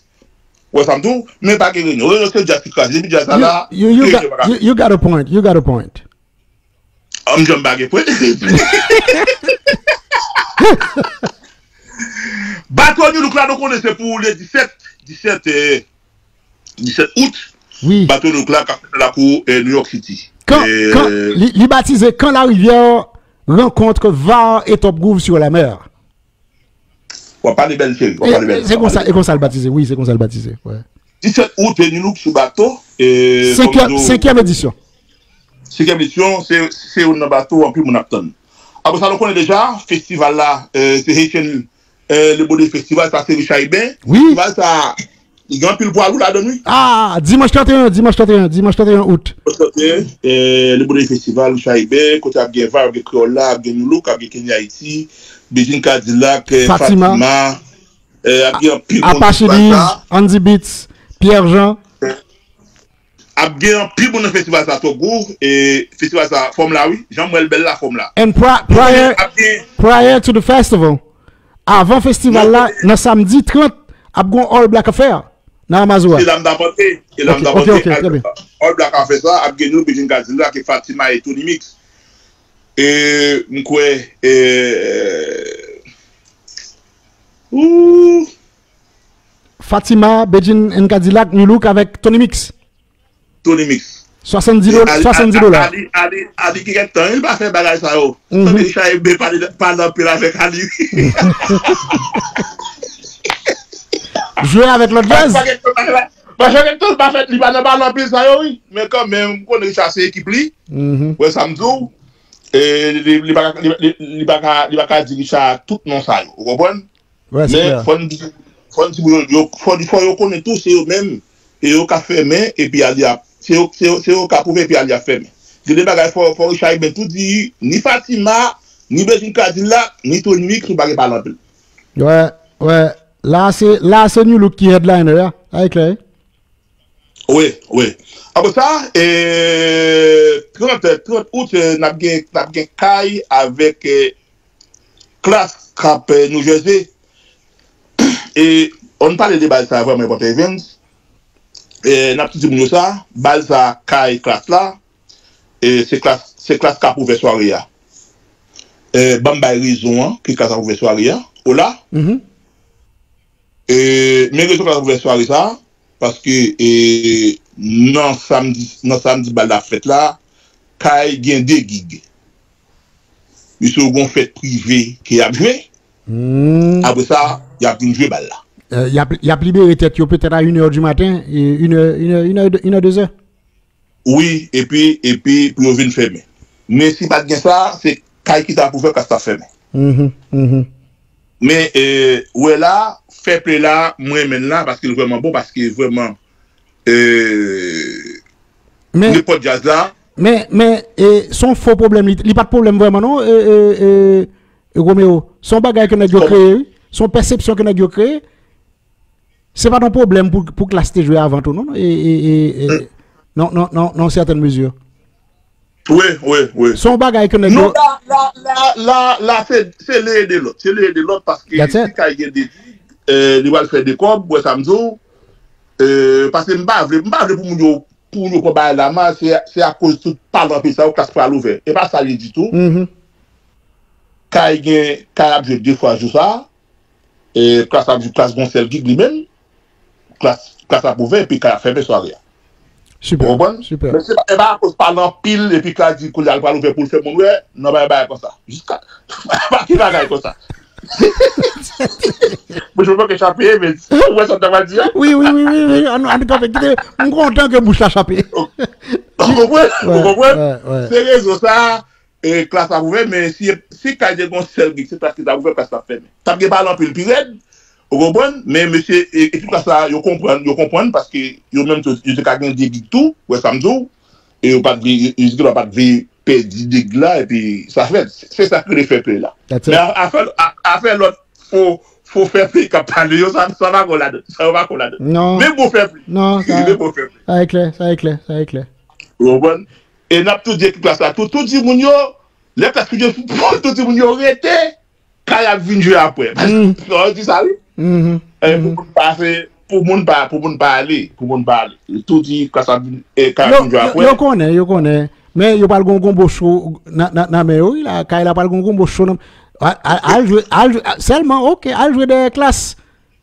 Wè sa m di w, men pa gen reyinyon. Reyinyon se djaz ki kraze, depi djaz la la, you, you, you got, you, you got a point, you got a point. An m janm pa gen pwen. Bato Nu Look la, nou konnen se pou le disèt, disèt, eh, disèt out. Wi. Bato Nu Look la k ap fèt nan lakou, eh, New York City. Kan, eh, kan, li, li batize Quand la rivière rencontre Var et Top Groove sur la mer. W ap pale bèl, cheri. W ap pale bèl. E, se konsa, e konsa l batize, wi, se konsa l batize. Wè. Disèt out, Nu Look sou bato. E, senkyèm, senkyèm edisyon. Senkyèm edisyon, se, se youn nan bato, anpil moun ap tann. Apre sa, nou konnen deja, festival la, e, se Haitian, e, Le Bonheur Festival, sa se Richard Eben. Wi. Festival sa, li gen anpil pwa lou ladan l, wi. Ah, dimanch trannteyen, dimanch trannteyen, dimanch trannteyen out. Dimanch trannteyen, eh, Le Bonheur Festival, Richard Eben, kote ap gen Var, ap gen Kreyòl la, ap gen Nu Look, ap gen Kenny Haiti, Bedjine Cadillac, eh, Fatima. Fatima, eh, ap gen anpil moun Apache sou bal sa. Diz, Andy Beats, Pierre Jean. Eh, ap gen anpil moun nan festival sa, Top Groove, e festival sa, fòm la, wi. Jan m wè l bèl la, fòm la. And pri-, prior, ap gen prior to the festival, avan festival la, nan samdi trant, ap gon All Black Affair nan Amazua. Se la m t ap antre, se la m t ap antre. Ok, ok, ok, trè byen. All Black Affair sa, ap gen nou, Bedjine Cadillac, e Fatima e Tony Mix. E m kwè, e, ou, Fatima, Bedjine and Cadillac, Nu Look avèk Tony Mix. Tony Mix. Swasanndis dola, swasanndis dola. Ali, Ali, Ali ki gen tan, li pa fè bagay sa yo. Tande Richard Ebé pale, pale anpil avèk Ali. Jwe avèk lòt djaz. Paske Kenton pa fè, li pa nan pale anpil sa yo, wi. Men kanmenm, m konnen Richard se ekip li. Wè sa m di w. E, li, li pa ka, li, li, li pa ka, li pa ka di Richard tout non sa yo. Ou konprann? Men fò n di, fò n di pou yo, yo, fò, fò yo konnen tou, se yo menm, e yo ka fèmen, epi Ali ap, se yo, se yo, se yo ka pwouve, epi Ali ap fèmen. Gen de bagay, fò, fò Richard Ebé tou di, ni Fatima, ni Bedjine Cadillac, ni Tony Mix, nou pa gen pale anpil. Wè, wè. La se, la se New Look ki headliner a. Sa e klè, wi. Wi, wi. Apre sa, e, trant, trant out, e, n ap gen, n ap gen Kay avèk, e, Klass k ap, e, New Jersey. E, ann pale de bal sa vrèman enpòtan, Evens. E, n ap di moun yo sa, bal sa Kay Klass la, e, se Klass, se Klass k ap ouvè sware a. E, ban m bay rezon an, ki Klass ap ouvè sware a. Ola? E, men rezon k ap ouvè sware sa, paske, e, nan samdi, nan samdi bal la fèt la, Kay gen de gig. Misye gen yon fèt prive ke y ap jwe. Apre sa, y ap vin jwe bal la. E, y ap, y ap libere tèt yo petèt a inè di maten, e, inè, inè, inè, inè, dezè. Wi, epi, epi pou yo vin fèmen. Men si pa t gen sa, se Kay ki ta pou fè, Klass ta fèmen. Men, e, wè la, fair play la, mwen renmen l la, paske l vrèman bon, paske vrèman, e, nenpòt djaz la. Men, men, e, se yon fo pwoblèm, li, li pa t pwoblèm vrèman, non, e, e, e, e, Romeo. Se yon bagay ke nèg yo kreye, wi. Se yon pèsepsyon ke nèg yo kreye. Se pa t yon pwoblèm pou, pou Klass te jwe avan tou, non, non, e, e, e, e, non, non, non, nan yon sètèn mizi. Wi, wi, wi. Se yon bagay ke nèg yo. Non, la, la, la, la, la, se, se le de lòt. Se le de lòt paske si Kay gen de gig, e, li pral fè de kòb, wè sa m di w. E, paske m pa vle, m pa vle pou moun yo, pou moun yo pran bagay la mal, se, se akoz tout pale anpil sa yo, Klass pral ouvè. E pa sa l ye ditou. Kay gen, Kay ap jwe de fwa jou sa. E, Klass ap, Klass gon sèl gig li menm. Klass, Klass ap ouvè, epi Kay ap fèmen sware a. Ou konprann? Men se pa, e pa akoz pale anpil, epi Klass di kounye a l pral ouvè pou l fè moun wè, non, pa gen bagay konsa. Jiska, pa gen bagay konsa. Mwen, je manke chape, men ou wè sa m ta pral di a? Wi, wi, wi, wi, wi. Ann, ann kanpe, kite, m kontan ke bouch la chape. Ou konprann? Ou konprann? Se rezon sa, e, Klass ap ouvè, men si, si Kay te gon sèl gig, se Klass ki t ap ouvè, Klass t ap fèmen. T ap gen pale anpil pi rèd, ou konprann? Men mesye, e, ekip Klass la, yo konprann, yo konprann, paske yo menm tou, yo te ka gen de gig tou, wè sa m di w, e yo pa t vle, yo, yo di yo pa t vle pèdi de gig la, epi sa fèt. Se sa k rele fair play la. Men a, afè, a, afè lòt fo, fo fair play k ap pale yo, sa, sa pa ko ladan. Sa yo pa ko ladan. Men bon fair play. Men bon fair play. Sa e klè, sa e klè, sa e klè. Ou konprann? E n ap tou di ekip Klass la, tou, tou di moun yo, lè Klass tou di, tou di moun yo rete, Kay ap vin jwe apre. Yo di sa, wi. E, pou moun pa fè, pou moun pa, pou moun pa ale, pou moun pa ale. Tou di Klass ap vin, e, Kay ap vin jwe apre. Yo, yo konnen, yo konnen. Men yo pral gon gonbo cho nan, nan, nan men yo, wi, la. Kay la pral gon gonbo cho nan, al, al, al jwe, al jwe, sèlman, oke, al jwe dèyè Klass.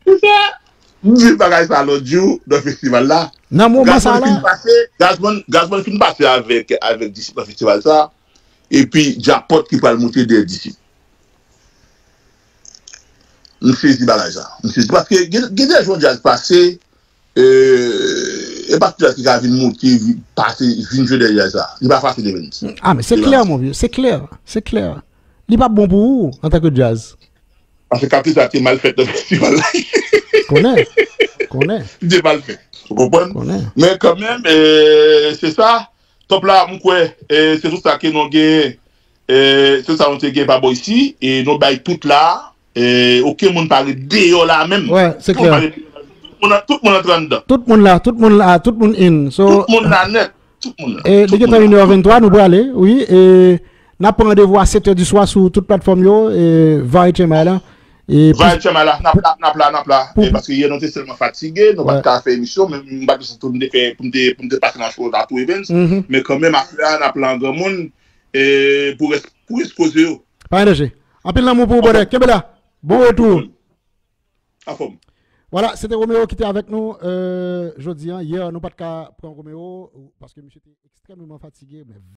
Se sa. M di bagay sa lòt jou nan festival la. Nan moman sa la. Gazzman fin pase, Gazzman, Gazzman fin pase avèk, avèk Disip nan festival sa. Epi Djapòt ki pral moute dèyè Disip. M sezi bagay sa. M sezi paske gen, gen de jou djaz pase, e, e pa tout djaz ki ka vin moute, vi-, pase, vin jwe dèyè djaz sa. Li pa fasil, Evens. A, men se klè, mon vieux, se klè, se klè. Li p ap bon pou ou antanke djaz. Paske kapte sa te mal fèt nan festival la. Konnen. Konnen. Li te mal fèt. Ou konprann? Konnen. Men kanmenm, e, se sa. Top la, m kwè, e, se tout sa ke nou gen, e, se sa nou te gen pa bò isi, e nou bay tout la, e, okenn moun pa ret deyò la menm. Wè, se klè. Tout moun pa ret deyò la. Tout moun, tout moun antre anndan. Tout moun la, tout moun la, tout moun in. So, tout moun la nèt. Tout moun la. E, li gentan inè venntwa, nou prale, wi. E, n ap pran randevou a sèt è di swa sou tout platfòm yo, e, Vibe Channel la. E, Vibe Channel la, n ap la, n ap la, n ap la. E, paske yè nou te sèlman fatige, nou pa t ka fè emisyon, men m pa t santi m te fè, pou m te, pou m te pase nan show la tou, Evens. Men kanmenm, afè a, n ap la an granmoun, e, pou rès, pou rès koze yo. Pa gen danje. Anpil lanmou pou ou, brother. Kenbe la. Bon retou. Anfòm. Vwala, se te Romeo ki te avèk nou euh, jodi an. Yè, nou pa t ka pran Romeo paske misye te ekstrèmeman fatige, men